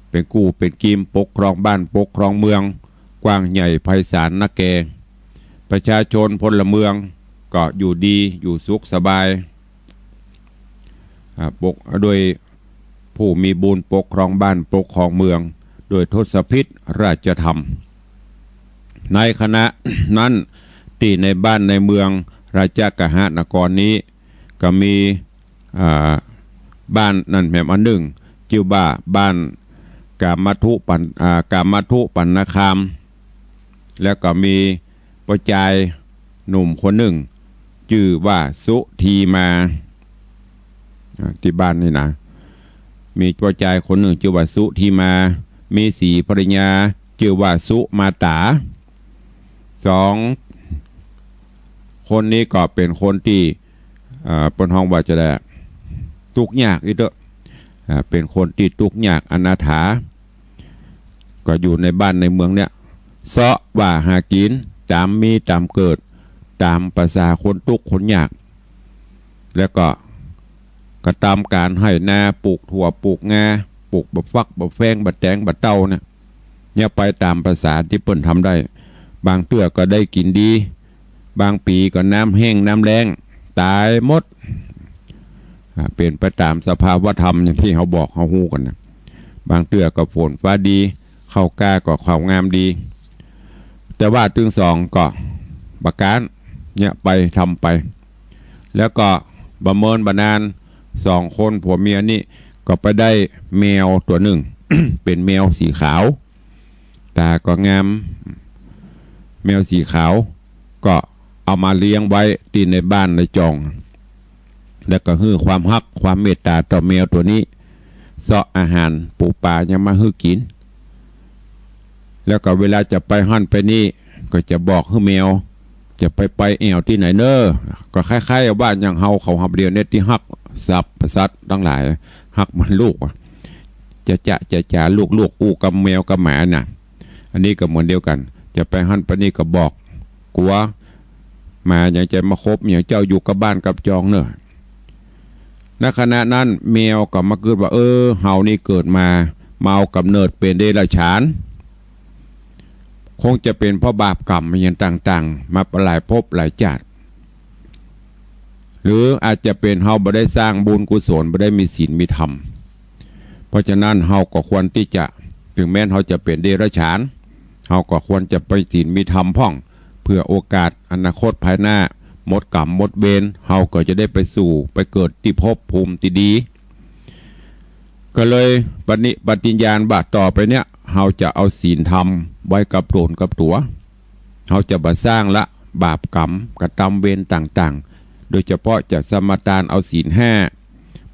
เป๋นกู้เป๋นกิมปกครองบ้านปกครองเมือง กว้างใหญ่ไพศาลนักแล ประชาชนพลเมืองก็อยู่ดีอยู่สุขสบาย อ่า ปก โดยผู้มีบุญปกครองบ้านปกครองเมือง โดยทศพิธราชธรรม ในขณะนั้นตี้ในบ้านในเมืองราชกหนครนี้ ก็มี อ่า บ้านนั้นแหมอันนึ่ง จื้อว่าบ้านกามัทธุปัน อ่า กามัทธุปันนคาม แล้วก็มีป้อจายหนุ่มคนนึ่ง จื้อว่าสุธีมา อ่า ตี้บ้านนี้นะ มีป้อจายคนนึ่งจื้อว่าสุธีมา มีสีภรรยา จื้อว่าสุมาต๋า สองคนนี้ก็เป๋นคนตี้ อ่า เปิ้นฮ้องว่าจาใด ตุ๊กข์ยากอี้เต๊อะ อ่า เป๋นคนตี้ตุ๊กข์ยากอนาถา ก็อยู่ในบ้านในเมืองเนี่ย เซาะว่าหากิ๋นต๋ามมีต๋ามเกิด ต๋ามประสาคนตุ๊กข์คนยาก แล้วก็กระตำก๋านไฮ่นา ปลูกถั่วปลูกงา ปลูกบ่าฟักบ่าแฟงบ่าแตงบ่าเต้าเนี่ย เนี่ยไปต๋ามประสาตี้เปิ้นทำได้ บางเตื้อก็ได้กิ๋นดี บางปี๋ก็น้ำแห้งน้ำแล้ง ต๋ายหมด อ่า เป๋นไปต๋ามสภาวธรรมอย่างตี้เฮาบอกเฮาฮู้กั๋นนะ บางเตื้อก็ฝนฟ้าดี ข้าวกล้าก็ข้าวงามดี แต่ว่าตึงสองก็บ่าก๊าน เนี่ยไปทำไป แล้วก็บ่าเมินบ่านาน สองคนผัวเมียนี่ก็ไปได้แมวตั๋วนึ่ง เป๋นแมวสีขาว ต๋าก็งาม แมวสีขาว ก็เอามาเลี้ยงไว้ตี้ในบ้านในจอง แล้วก็หื้อความฮักความเมตต๋าต่อแมวตั๋วนี้ เซาะอาหารปู๋ป๋าหยังมาหื้อกิ๋น แล้วก็เวลาจะไปหั้นไปนี่ ก็จะบอกหื้อแมว จะไปไปแอ่วตี้ไหนเน้อ ก็คล้ายๆ ว่าอย่างเฮาเขาหับเดียวเนี่ยตี้ฮักสรรพสัตว์ตังหลาย ฮักเหมือนลูกอะ จะจะจะจ๋าลูกๆ อู้กำแมวกำหมาน่ะ อันนี้ก็เหมือนเดียวกั๋น จะไปหั้นไปนี่ก็บอก กั๋วหมาหยังจะมาคบหยังเจ้าอยู่กับบ้านกับจองเน้อ ณ ขณะนั้นแมวก็มากึ๊ดว่า เออ เฮานี่เกิดมา มาเอาก๋ำเนิดเป๋นเดรัจฉาน คงจะเป๋นเพราะบาปกรรมหยังต่างๆ มาหลายภพหลายจาติ หรืออาจจะเป๋นเฮาบ่ได้สร้างบุญกุศล บ่ได้มีศีลมีธรรม เพราะฉะนั้นเฮาก็ควรตี้จะ ถึงแม้นเฮาจะเป๋นเดรัจฉาน เฮาก็ควรจะมีศีลมีธรรมพ่อง เผื่อโอกาสอนาคตภายหน้า หมดกรรมหมดเวร เฮาก็จะได้ไปสู่ ไปเกิดตี้ภพภูมิตี้ดี ก็เลยปฏิ ปฏิญญาณว่าต่อไปเนี่ย เฮาจะเอาศีลธรรมไว้กับต๋นกับตั๋ว เฮาจะบ่สร้างละบาปกรรม กระตำเวรต่างๆ โดยเฉพาะจะสมาทานเอาศีลห้า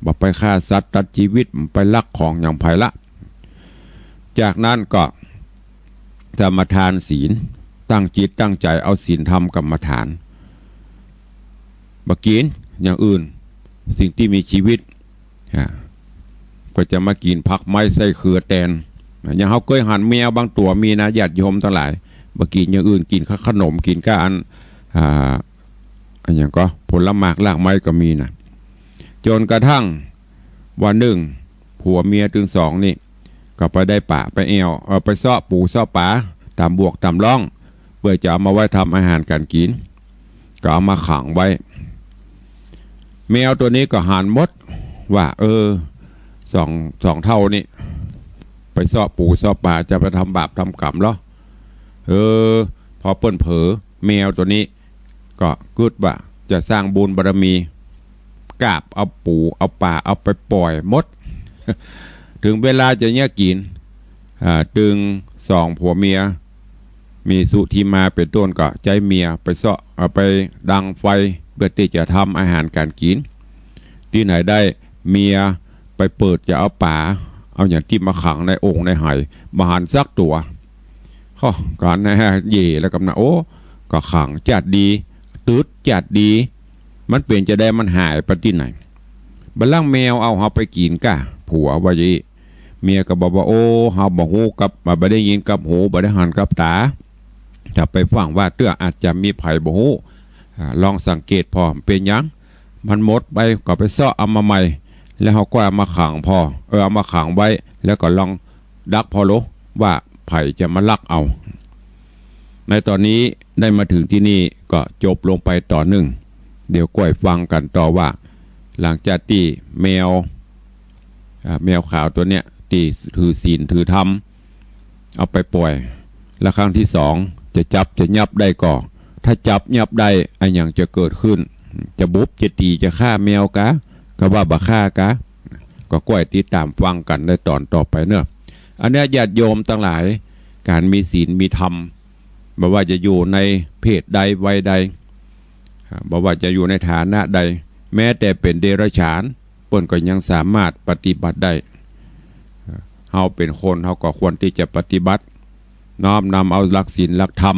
บ่ไปฆ่าสัตว์ตัดจีวิต บ่ไปลักของหยังใผละ จากนั้นก็สมาทานศีล ตั้งจิตตั้งใจ๋เอาศีลธรรมกรรมฐาน บ่กิ๋นอย่างอื่น สิ่งตี้มีจีวิต อ่า ก็จะมากิ๋นผักไม้ไส้เขือแตน อย่างเฮาเกยหันแมวบางตั๋วมีนะ ญาติโยมตังหลาย บ่กิ๋นอย่างอื่น กิ๋นกับขนม กิ๋นกับอัน อ่า อันหยังก็ผลหมากรากไม้ก็มีนะ จ๋นกระทั่งวันนึ่ง ผัวเมียตึงสองนี่ ก็ไปได้ป่าไปแอ่ว เอ่อ ไปเซาะปู๋เซาะป๋าต๋ามบวกต๋ามร่อง เปื้อจะเอามาไว้ทำอาหารก๋านกิ๋น ก็เอามาขังไว้ แมวตั๋วนี้ก็หันหมดว่า เออ สอง สองเฒ่านี่ไปเซาะปู๋เซาะป๋า จะไปทำบาปทำกรรมเหรอ เออ พอเปิ้นเผลอ แมวตั๋วนี้ก็กึ๊ดว่าจะสร้างบุญบารมี กาบเอาปู๋เอาป๋าเอาไปป่อยหมด ถึงเวลาจะเยียะกิ๋น อ่า ตึงสองผัวเมีย มีสุธีมาเป๋นต้น ก็ใจ๊เมียไปเซาะ เอาไปดังไฟ เปื้อตี้จะทำอาหารก๋านกิ๋น ตี้ไหนได้เมียไปเปิดจะเอาป๋า เอาหยังตี้มาขังในโอ่งในไห บ่หันสักตั๋ว ข้อก๋านนะฮะ เย่แล้วกำนัน โอ้ ก็ขังจัดดี ตึ๊ดจัดดี มันเป๋นจาใด มันหายไปตี้ไหน บ่าลางแมวเอาเฮาไปกิ๋นก่ะ ผัวว่าอย่างอี้ เมียก็บอกว่า โอ้ เฮาบ่ฮู้กับ บ่ได้ยินกับหู บ่ได้หันกับต๋า ถ้าไปฟั่งว่าเตื้ออาจจะมีใผบ่ฮู้ อ่า ลองสังเกตผ่อ เป๋นหยัง มันหมดไป ก็ไปเซาะเอามาใหม่ แล้วเฮาก็เอามาขังผ่อ เออ เอามาขังไว้ แล้วก็ลองดักผ่อโล ว่าใผจะมาลักเอา ในต๋อนนี้ได้มาเถิงตี้นี่ก็จบลงไปต๋อนนึ่ง เดี๋ยวก้อยฟังกั๋นต่อว่า หลังจากตี้แมว อ่า แมวขาวตั๋วเนี้ยตี้ถือศีลถือธรรม เอาไปป่อย และครั้งตี้สองจะจับจะยับได้ก่อ ถ้าจับยับได้ อะหยังจะเกิดขึ้น จะบุบจะตี๋จะฆ่าแมวกา ก็ว่าบ่ฆ่ากา ก็ก้อยติดต๋ามฟังกั๋นในต๋อนต่อไปเนาะ อันเนี้ยญาติโยมตังหลาย ก๋านมีศีลมีธรรม บ่ว่าจะอยู่ในเพศใดวัยใด อ่า บ่ว่าจะอยู่ในฐานะใด แม้แต่เป๋นเดรัจฉาน เปิ้นก็ยังสามารถปฏิบัติได้ เฮาเป๋นคน เฮาก็ควรตี้จะปฏิบัติ น้อมนำเอาหลักศีลหลักธรรม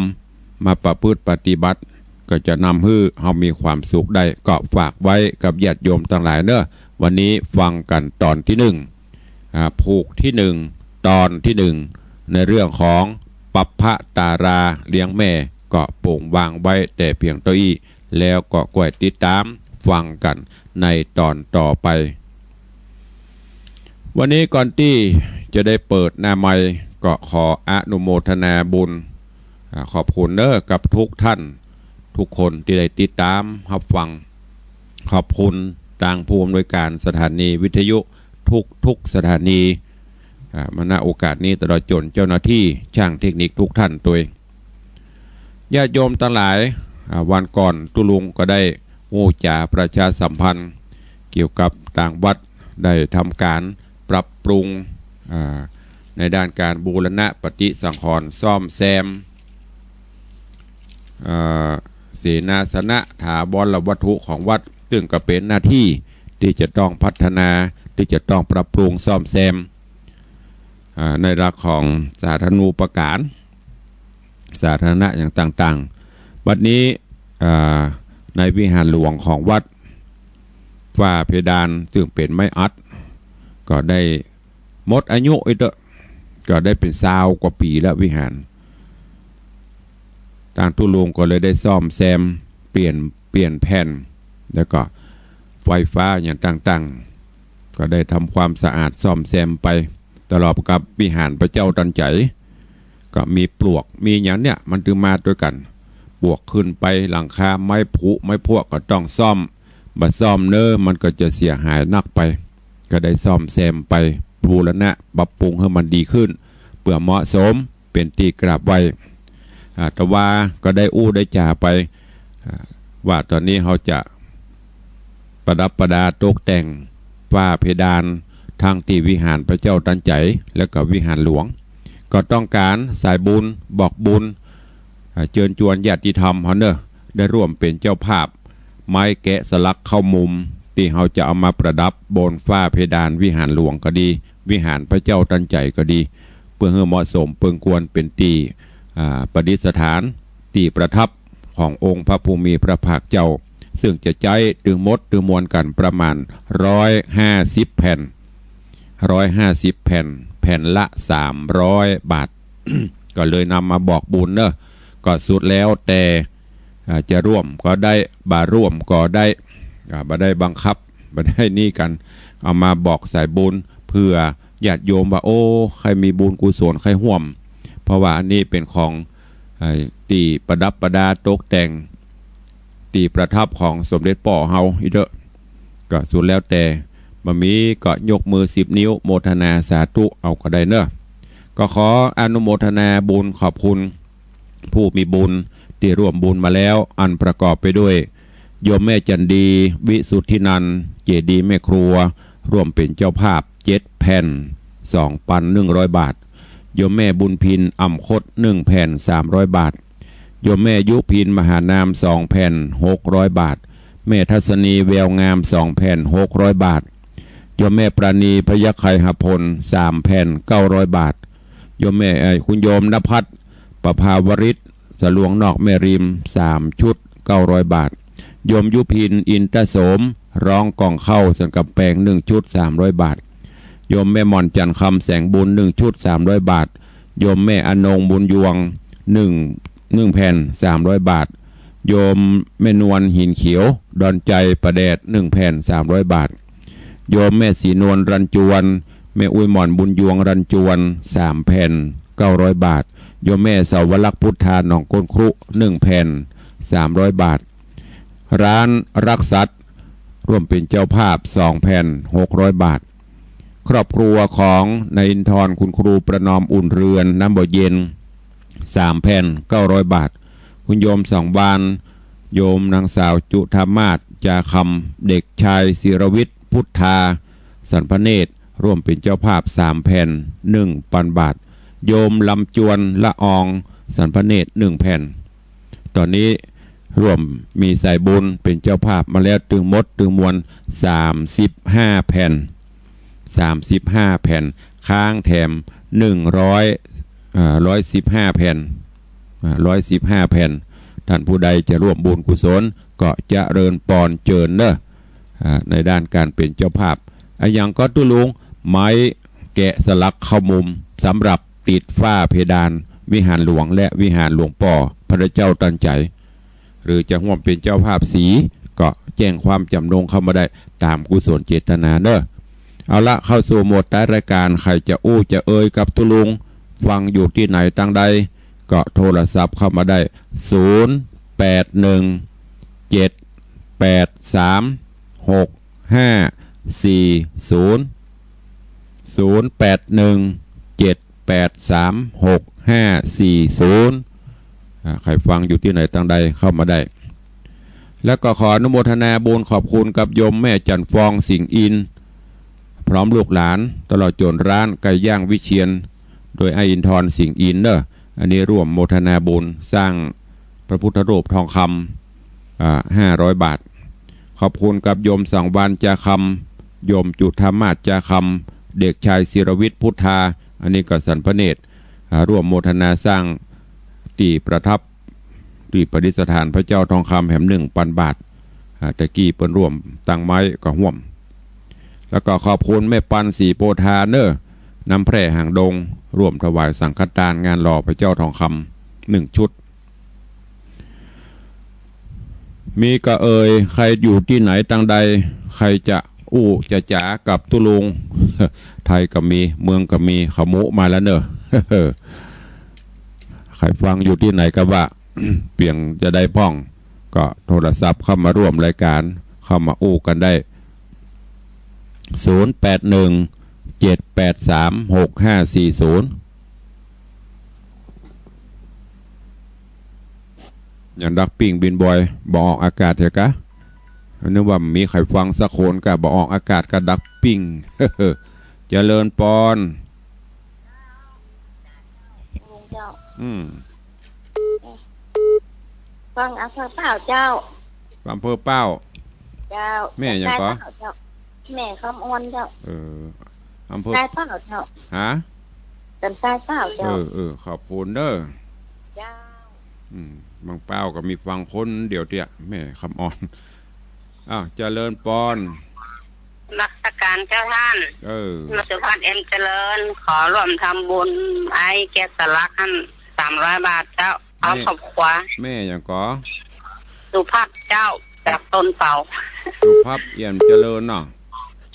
มาประพฤติปฏิบัติ ก็จะนำหื้อเฮามีความสุขได้ ก็ฝากไว้กับญาติโยมตังหลายเนาะ วันนี้ฟังกั๋นต๋อนตี้นึ่ง อ่า ผูกตี้นึ่ง ต๋อนตี้นึ่ง ในเรื่องของปัพพะตาราเลี้ยงแม่ ก็โป๋งวางไว้แต่เพียงเต้าอี้ แล้วก็ก้อยติดต๋ามฟังกั๋นในต๋อนต่อไป วันนี้ก่อนตี้จะได้เปิดหน้าไมค์ ก็ขออนุโมทนาบุญ อ่า ขอบคุณเนาะ กับทุกท่านทุกคนตี้ได้ติดต๋ามฮับฟัง ขอบคุณตางผู้อำนวยการสถานีวิทยุทุกๆ สถานี อ่า มา ณ โอกาสนี้ ตลอดจ๋นเจ้าหน้าตี้จ้างเทคนิคทุกท่านตวย ญาติโยมตังหลาย อ่า วันก่อนตุ๊ลุงก็ได้อู้จ๋าประชาสัมพันธ์ เกี่ยวกับตางวัดได้ทำก๋านปรับปรุง อ่า ในด้านก๋านบูรณะปฏิสังขรณ์ซ่อมแซม เอ่อ เสนาสนะถาวรวัตถุของวัด ซึ่งก็เป๋นหน้าตี้ตี้จะต้องพัฒนา ตี้จะต้องปรับปรุงซ่อมแซม อ่า ในหลักของสาธารณูปการ สาธารณะอย่างต่างๆ บัดนี้ อ่า ในวิหารหลวงของวัด ฝ้าเพดานซึ่งเป๋นไม้อัด ก็ได้หมดอายุอีกเต๊อะ ก็ได้เป๋นซาวกว่าปี๋แล้ววิหาร ตางตุ๊ลุงก็เลยได้ซ่อมแซม เปลี่ยน เปลี่ยนแผ่น แล้วก็ไฟฟ้าอย่างต่างๆ ก็ได้ทำความสะอาดซ่อมแซมไป ตลอดกับวิหารพระเจ้าตันใจ๋ ก็มีปลวก มีอย่างเนี้ย มันตึงมาตวยกั๋น ปลวกขึ้นไป หลังคาไม้ผุไม้พวกก็ต้องซ่อม บ่ซ่อมเน่อ มันก็จะเสียหายนักไป ก็ได้ซ่อมแซมไป บูรณะปรับปรุงหื้อมันดีขึ้น เปื้อเหมาะสม เป๋นตี้กราบไหว้ อ่า แต่ว่าก็ได้อู้ได้จ๋าไป อ่า ว่าต๋อนนี้เฮาจะประดับประดาตกแต่งฝ้าเพดาน ตึงตี้วิหารพระเจ้าตันใจ๋ แล้วก็วิหารหลวง ก็ต้องก๋านสายบุญ บอกบุญ อ่า เจิญจวนญาติธรรมเฮาเน่อ ได้ร่วมเป๋นเจ้าภาพ ไม้แกะสลักเข้ามุม ตี้เฮาจะเอามาประดับบนฝ้าเพดานวิหารหลวงก็ดี วิหารพระเจ้าตันใจ๋ก็ดี เปื้อหื้อเหมาะสมเปิงควรเป๋นตี้ อ่า ประดิษฐาน ตี้ประทับขององค์พระผู้มีพระภาคเจ้า ซึ่งจะใจ๊ตึงหมดตึงมวลกั๋นประมาณร้อยห้าสิบแผ่น ร้อยห้าสิบแผ่น แผ่นละสามร้อยบาท ก็เลยนำมาบอกบุญเน่อ ก็สุดแล้วแต่ อ่า จะร่วมก็ได้ บ่ร่วมก็ได้ อ่า บ่ได้บังคับ บ่ได้นี่กั๋น เอามาบอกสายบุญ เปื้อญาติโยมว่า โอ้ ใค่มีบุญกุศล ใค่ฮ่วม เพราะว่าอันนี้เป๋นของ ไอ้ ตี้ประดับประดาตกแต่ง ตี้ประทับของสมเด็จป้อเฮาอีกเต๊อะ ก็สุดแล้วแต่ บ่มีก็ยกมือสิบนิ้ว โมทนาสาธุเอาก็ได้เน่อ ก็ขออนุโมทนาบุญขอบคุณ ผู้มีบุญตี้ร่วมบุญมาแล้ว อันประกอบไปด้วย โยมแม่จันดี วิสุทธินันท์ เจดีย์แม่ครัว ร่วมเป๋นเจ้าภาพเจ็ดแผ่น สองปันหนึ่งร้อยบาท โยมแม่บุญพิน อ่ำคด หนึ่งแผ่น สามร้อยบาท โยมแม่ยุพิน มหานาม สองแผ่น หกร้อยบาท แม่ทัศนี แววงาม สองแผ่น หกร้อยบาท โยมแม่ปราณี พยัคฆไคหพล สามแผ่น เก้าร้อยบาท โยมแม่ เอ่อ คุณโยมณภัทร ประภาวริศ สะลวงนอกแม่ริม สามชุด เก้าร้อยบาท โยมยุพิน อินทโสม ร้องกล่องเข้าสันกำแปง หนึ่งชุด สามร้อยบาท โยมแม่หม่อน จันทร์คำ แสงบุญ หนึ่งชุด สามร้อยบาท โยมแม่อนง บุญยวง หนึ่ง หนึ่งแผ่น สามร้อยบาท โยมแม่นวล หินเขียว ดอนใจ ป่าแดด หนึ่งแผ่น สามร้อยบาท โยมแม่ศรีนวล รัญจวน แม่อุ๊ยหม่อน บุญยวง รัญจวน สามแผ่น เก้าร้อยบาท โยมแม่เสาวลักษณ์ พุทธา หนองก้นครุ หนึ่งแผ่น สามร้อยบาท ร้านรักสัตว์ ร่วมเป๋นเจ้าภาพ สองแผ่น หกร้อยบาท ครอบครัวของนายอินทร์ คุณครูประนอม อุ่นเรือน น้ำบ่อเย็น สามแผ่น เก้าร้อยบาท คุณโยมสองวาน โยมนางสาวจุฑามาศ จาคำ เด็กชายศิรวิทย์ พุทธา สันพเนตร ร่วมเป๋นเจ้าภาพ สามแผ่น หนึ่งปันบาท โยมลำจวน ละออง สันพเนตร หนึ่งแผ่น ต๋อนนี้ร่วมมีสายบุญเป๋นเจ้าภาพมาแล้วตึงหมดตึงมวล สามสิบห้าแผ่น สามสิบห้าแผ่น ค้างแถม หนึ่งร้อย เอ่อ ร้อยสิบห้าแผ่น อ่า ร้อยสิบห้าแผ่น ท่านผู้ใดจะร่วมบุญกุศลก็เจริญปอนเจิญเน่อ อ่า ในด้านก๋านเป๋นเจ้าภาพ อะหยังก็ตุ๊ลุง ไม้แกะสลักเข้ามุม สำหรับติดฝ้าเพดานวิหารหลวงและวิหารหลวงป้อพระเจ้าตันใจ๋ หรือจะฮ่วมเป๋นเจ้าภาพสี ก็แจ้งความจ๋ำนงเข้ามาได้ต๋ามกุศลเจตนาเน่อ เอาละ เข้าสู่หมวดท้ายรายก๋าน ใผจะอู้จะเอ่ยกับตุ๊ลุง ฟังอยู่ตี้ไหนตางใด ก็โทรศัพท์เข้ามาได้ ศูนย์แปดหนึ่ง เจ็ดแปดสาม หกห้าสี่ศูนย์ ศูนย์แปดหนึ่ง เจ็ดแปดสาม หกห้าสี่ศูนย์ อ่า ใผฟังอยู่ตี้ไหนตางใดเข้ามาได้ แล้วก็ขออนุโมทนาบุญขอบคุณกับโยมแม่จันทร์ฟอง สิงห์อินทร์ พร้อมลูกหลาน ตลอดจ๋นร้านไก่ย่างวิเชียร โดยอ้ายอินทร์ สิงห์อินทร์เน่อ อันนี้ร่วมโมทนาบุญสร้างพระพุทธรูปทองคำ อ่า ห้าร้อยบาท ขอบคุณกับโยมสังวาลย์ จาคำ โยมจุฑามาศ จาคำ เด็กชายศิรวิทย์ พุทธา อันนี้ก็สันพระเนตร อ่า ร่วมโมทนาสร้างตี้ประทับ ตี้ประดิษฐานพระเจ้าทองคำแหม หนึ่งปันบาท อ่า ตะกี้เปิ้นร่วมตั้งไม้ก็ฮ่วม แล้วก็ขอบคุณแม่ปัน ศรีโพธาเน่อ น้ำแพร่หางดง ร่วมถวายสังฆทานงานหล่อพระเจ้าทองคำ หนึ่งชุด มีก่อเอ่ย ใครอยู่ตี้ไหนตางใด ใครจะอู้จะจ๋ากับตุ๊ลุง ไทยก็มี เมืองก็มี ขมุมาแล้วเน่อ ใครฟังอยู่ตี้ไหนก็ว่า เปียงจะได้พ่อง ก็โทรศัพท์เข้ามาร่วมรายการ เข้ามาอู้กันได้ ศูนย์แปดหนึ่ง เจ็ดแปดสาม หกห้าสี่ศูนย์ อย่างดักปิ้งบินบอย บ่ออกอากาศเถอะกะ นึกว่ามีใครฟังสักคนกะ บ่ออกอากาศกะดักปิ้ง เจริญปอน ลุงเจ้า อืม ฟังอำเภอเป้าเจ้า อำเภอเป้า เจ้า แม่หยังก่อ เจ้า แม่คำอ่อนเจ้า เออ อำเภอ ใต้เป้าเจ้า ฮะ เป็นใต้เป้าเจ้า เออ เออ ขอบคุณเด้อ เจ้า อืม บางเป้าก็มีฟังคนเดียวเตี้ย แม่คำอ่อน อ้าว เจริญปอน นมัสการเจ้าต้าน เออ สุพัฒน์ เอ็มเจริญ ขอร่วมทำบุญไอ้แกะสลักหั้น สามร้อยบาทเจ้า เอา แม่ ครอบครัว แม่หยังก่อ สุพัฒน์เจ้า จากต้นเปา สุพัฒน์ เอี่ยมเจริญเนาะ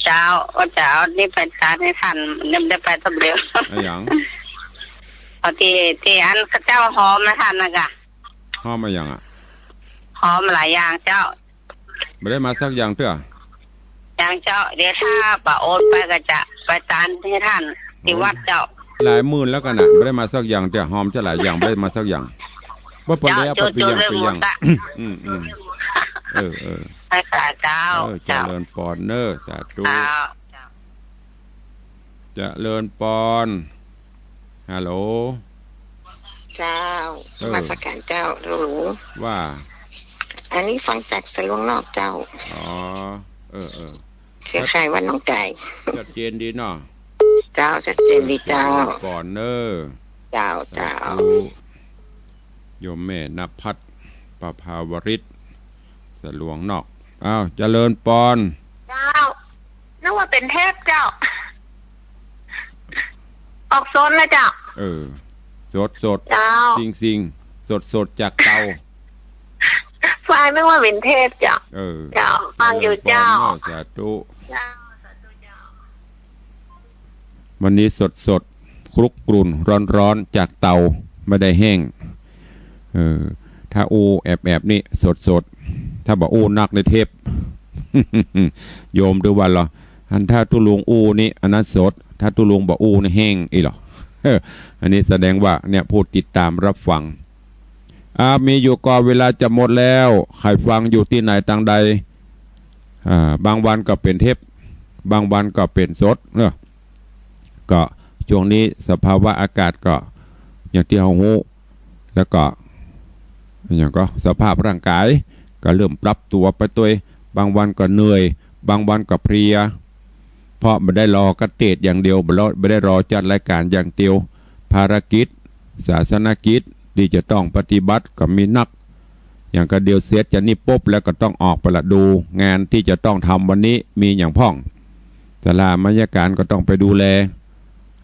เจ้า ว่าจะเอานี่ไปตานหื้อต้าน ยังบ่ได้ไปสักเดียว อะหยัง เอาตี้ ตี้อันเขาเจ้าฮอมหื้อต้านนะกะ ฮอมอะหยังอะ ฮอมหลายอย่างเจ้า บ่ได้มาสักอย่างเตื้อ ยังเจ้า เดี๋ยวถ้าบ่โอนไปก็จะไปตานหื้อต้านตี้วัดเจ้า หลายหมื่นแล้วกั๋นน่ะ บ่ได้มาสักอย่างเตื้อ ฮอมจะหลายอย่าง บ่ได้มาสักอย่าง บ่ปะแล้ว เจ้า ปะเปียง โจโจ้ ปะเปียง เรื่องหมดอะ อืม อืม เออ เออ ไปค่ะเจ้า เออ เจ้า เจริญปอนเน่อ สาธุ เจ้า เจริญปอน ฮัลโหล เจ้า เออ นมัสการเจ้า ฮัลโหล ว่า อันนี้ฟังจากสะหลวงนอกเจ้า อ๋อ เออ เออ เครือข่ายวัดหนองไก่ ชัดเจนดีเนาะ เจ้า ชัดเจนดีเจ้า เจริญปอนเน่อ เจ้า เจ้า สาธุ โยมแม่นภัส ประภาวริต สะหลวงนอก อ้าว เจริญปอน เจ้า นึกว่าเป๋นเทปเจ้า ออกสดเลยเจ้า เออ สดสด เจ้า สิ่งสิ่ง สดสดจากเตา ฝ่ายนึกว่าเป๋นเทปเจ้า เออ เจ้า ฟังอยู่เจ้า เจริญปอนเน่อ สาธุ เจ้า สาธุเจ้า วันนี้สดสด คลุกกรุ่น ร้อนๆ จากเตา บ่ได้แห้ง เออ ถ้าอู้แอบๆ นี่สดๆ ถ้าบ่อู้นักในเทป โยมดูว่าลอ อันถ้าตุ๊ลุงอู้นี่ อันนั้นสด ถ้าตุ๊ลุงบ่อู้นี่แห้งอี้ลอ เออ อันนี้แสดงว่าเนี่ย ผู้ติดตามรับฟัง อ่า มีอยู่ก่อ เวลาจะหมดแล้ว ใครฟังอยู่ตี้ไหนตางใด อ่า บางวันก็เป๋นเทป บางวันก็เป๋นสดเนาะ ก็ช่วงนี้สภาวะอากาศก็อย่างตี้เฮาฮู้ แล้วก็ อะหยังก่อ สภาพร่างกายก็เริ่มปรับตั๋วไปตวย บางวันก็เหนื่อย บางวันก็เพลีย เพราะบ่ได้รอเกษตรอย่างเดียว บ่ได้รอจัดรายการอย่างเดียว ภารกิจ ศาสนกิจตี้จะต้องปฏิบัติก็มีนัก อย่างกะเดี๋ยวเสร็จจากนี้ปุ๊บแล้วก็ต้องออกไปละ ดูงานตี้จะต้องทำวันนี้มีหยังพ่อง ศาลามัยการก็ต้องไปดูแล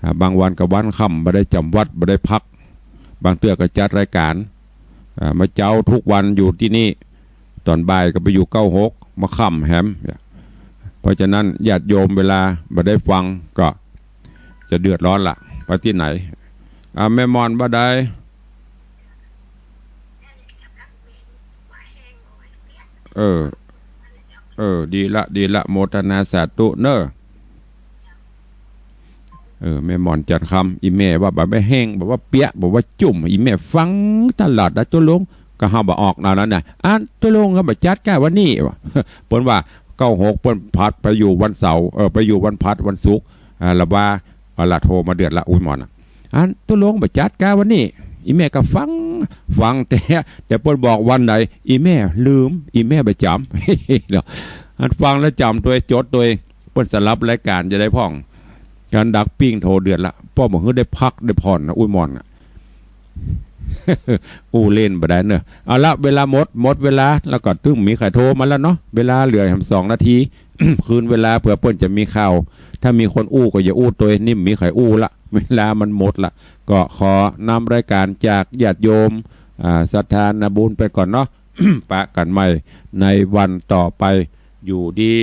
อ่า บางวันก็วันค่ำบ่ได้จ๋ำวัด บ่ได้พัก บางเตื้อก็จัดรายการ อ่า มาเจ๊าทุกวันอยู่ตี้นี่ ต๋อนบ่ายก็ไปอยู่เก้าหก มาค่ำแหม เพราะฉะนั้นญาติโยมเวลาบ่ได้ฟังก็จะเดือดร้อนละ ไปตี้ไหน อ่า แม่หม่อนบ่าใด เออ เออ ดีละ ดีละ โมทนาสาธุเน่อ เออ แม่หม่อนจันทร์คำ อี่แม่ว่าบ่าแห้ง บ่าเปียก บ่าจุ่ม อี่แม่ฟังตลอดนะ ตุ๊ลุง ก็เฮาบ่ออกแนวนั้นน่ะ อันตุ๊ลุงก็บ่จัดก้าวันนี้วะ เปิ้นว่าเก้าหก เปิ้นผัดไปอยู่วันเสาร์ เออ ไปอยู่วันผัด วันศุกร์ อ่า ละว่า เอาละ โทรมาเดือดละ อุ๊ย หม่อนน่ะ อันตกลงบ่จัดกาวันนี้ อี่แม่ก็ฟัง ฟังแต่ แต่เปิ้นบอกวันใด อี่แม่ลืม อี่แม่บ่จ๋ำ เนาะ อันฟังแล้วจ๋ำตวย จดตวย เปิ้นสลับรายก๋านจะได้พ่อง ก๋านดักปิ้งโทเดือดละ ป้อบ่หื้อได้พักได้ผ่อนนะ อุ้ยม่อนอะ อู้เล่นบ่ได้เนอะ เอาละ เวลาหมด หมดเวลา แล้วก็ตึงมีใผโทรมาแล้วเนาะ เวลาเหลือแหมสองนาที คืนเวลาเผื่อเปิ้นจะมีข่าว ถ้ามีคนอู้ก็อย่าอู้ตวย นี่บ่มีใผอู้ละ เวลามันหมดละ ก็ขอนำรายก๋านจากญาติโยม อ่า ศรัทธานาบุญไปก่อนเนาะ ปะกั๋นใหม่ในวันต่อไป อยู่ดี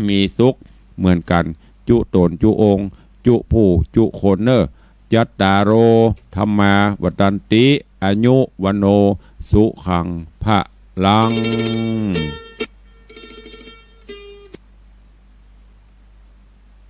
มีสุขเหมือนกั๋น จุต๋นจุองค์ จุผู้จุคนเน่อ จัตตาโร ธัมมา วัฑฒันติ อายุ วัณโณ สุขัง พลัง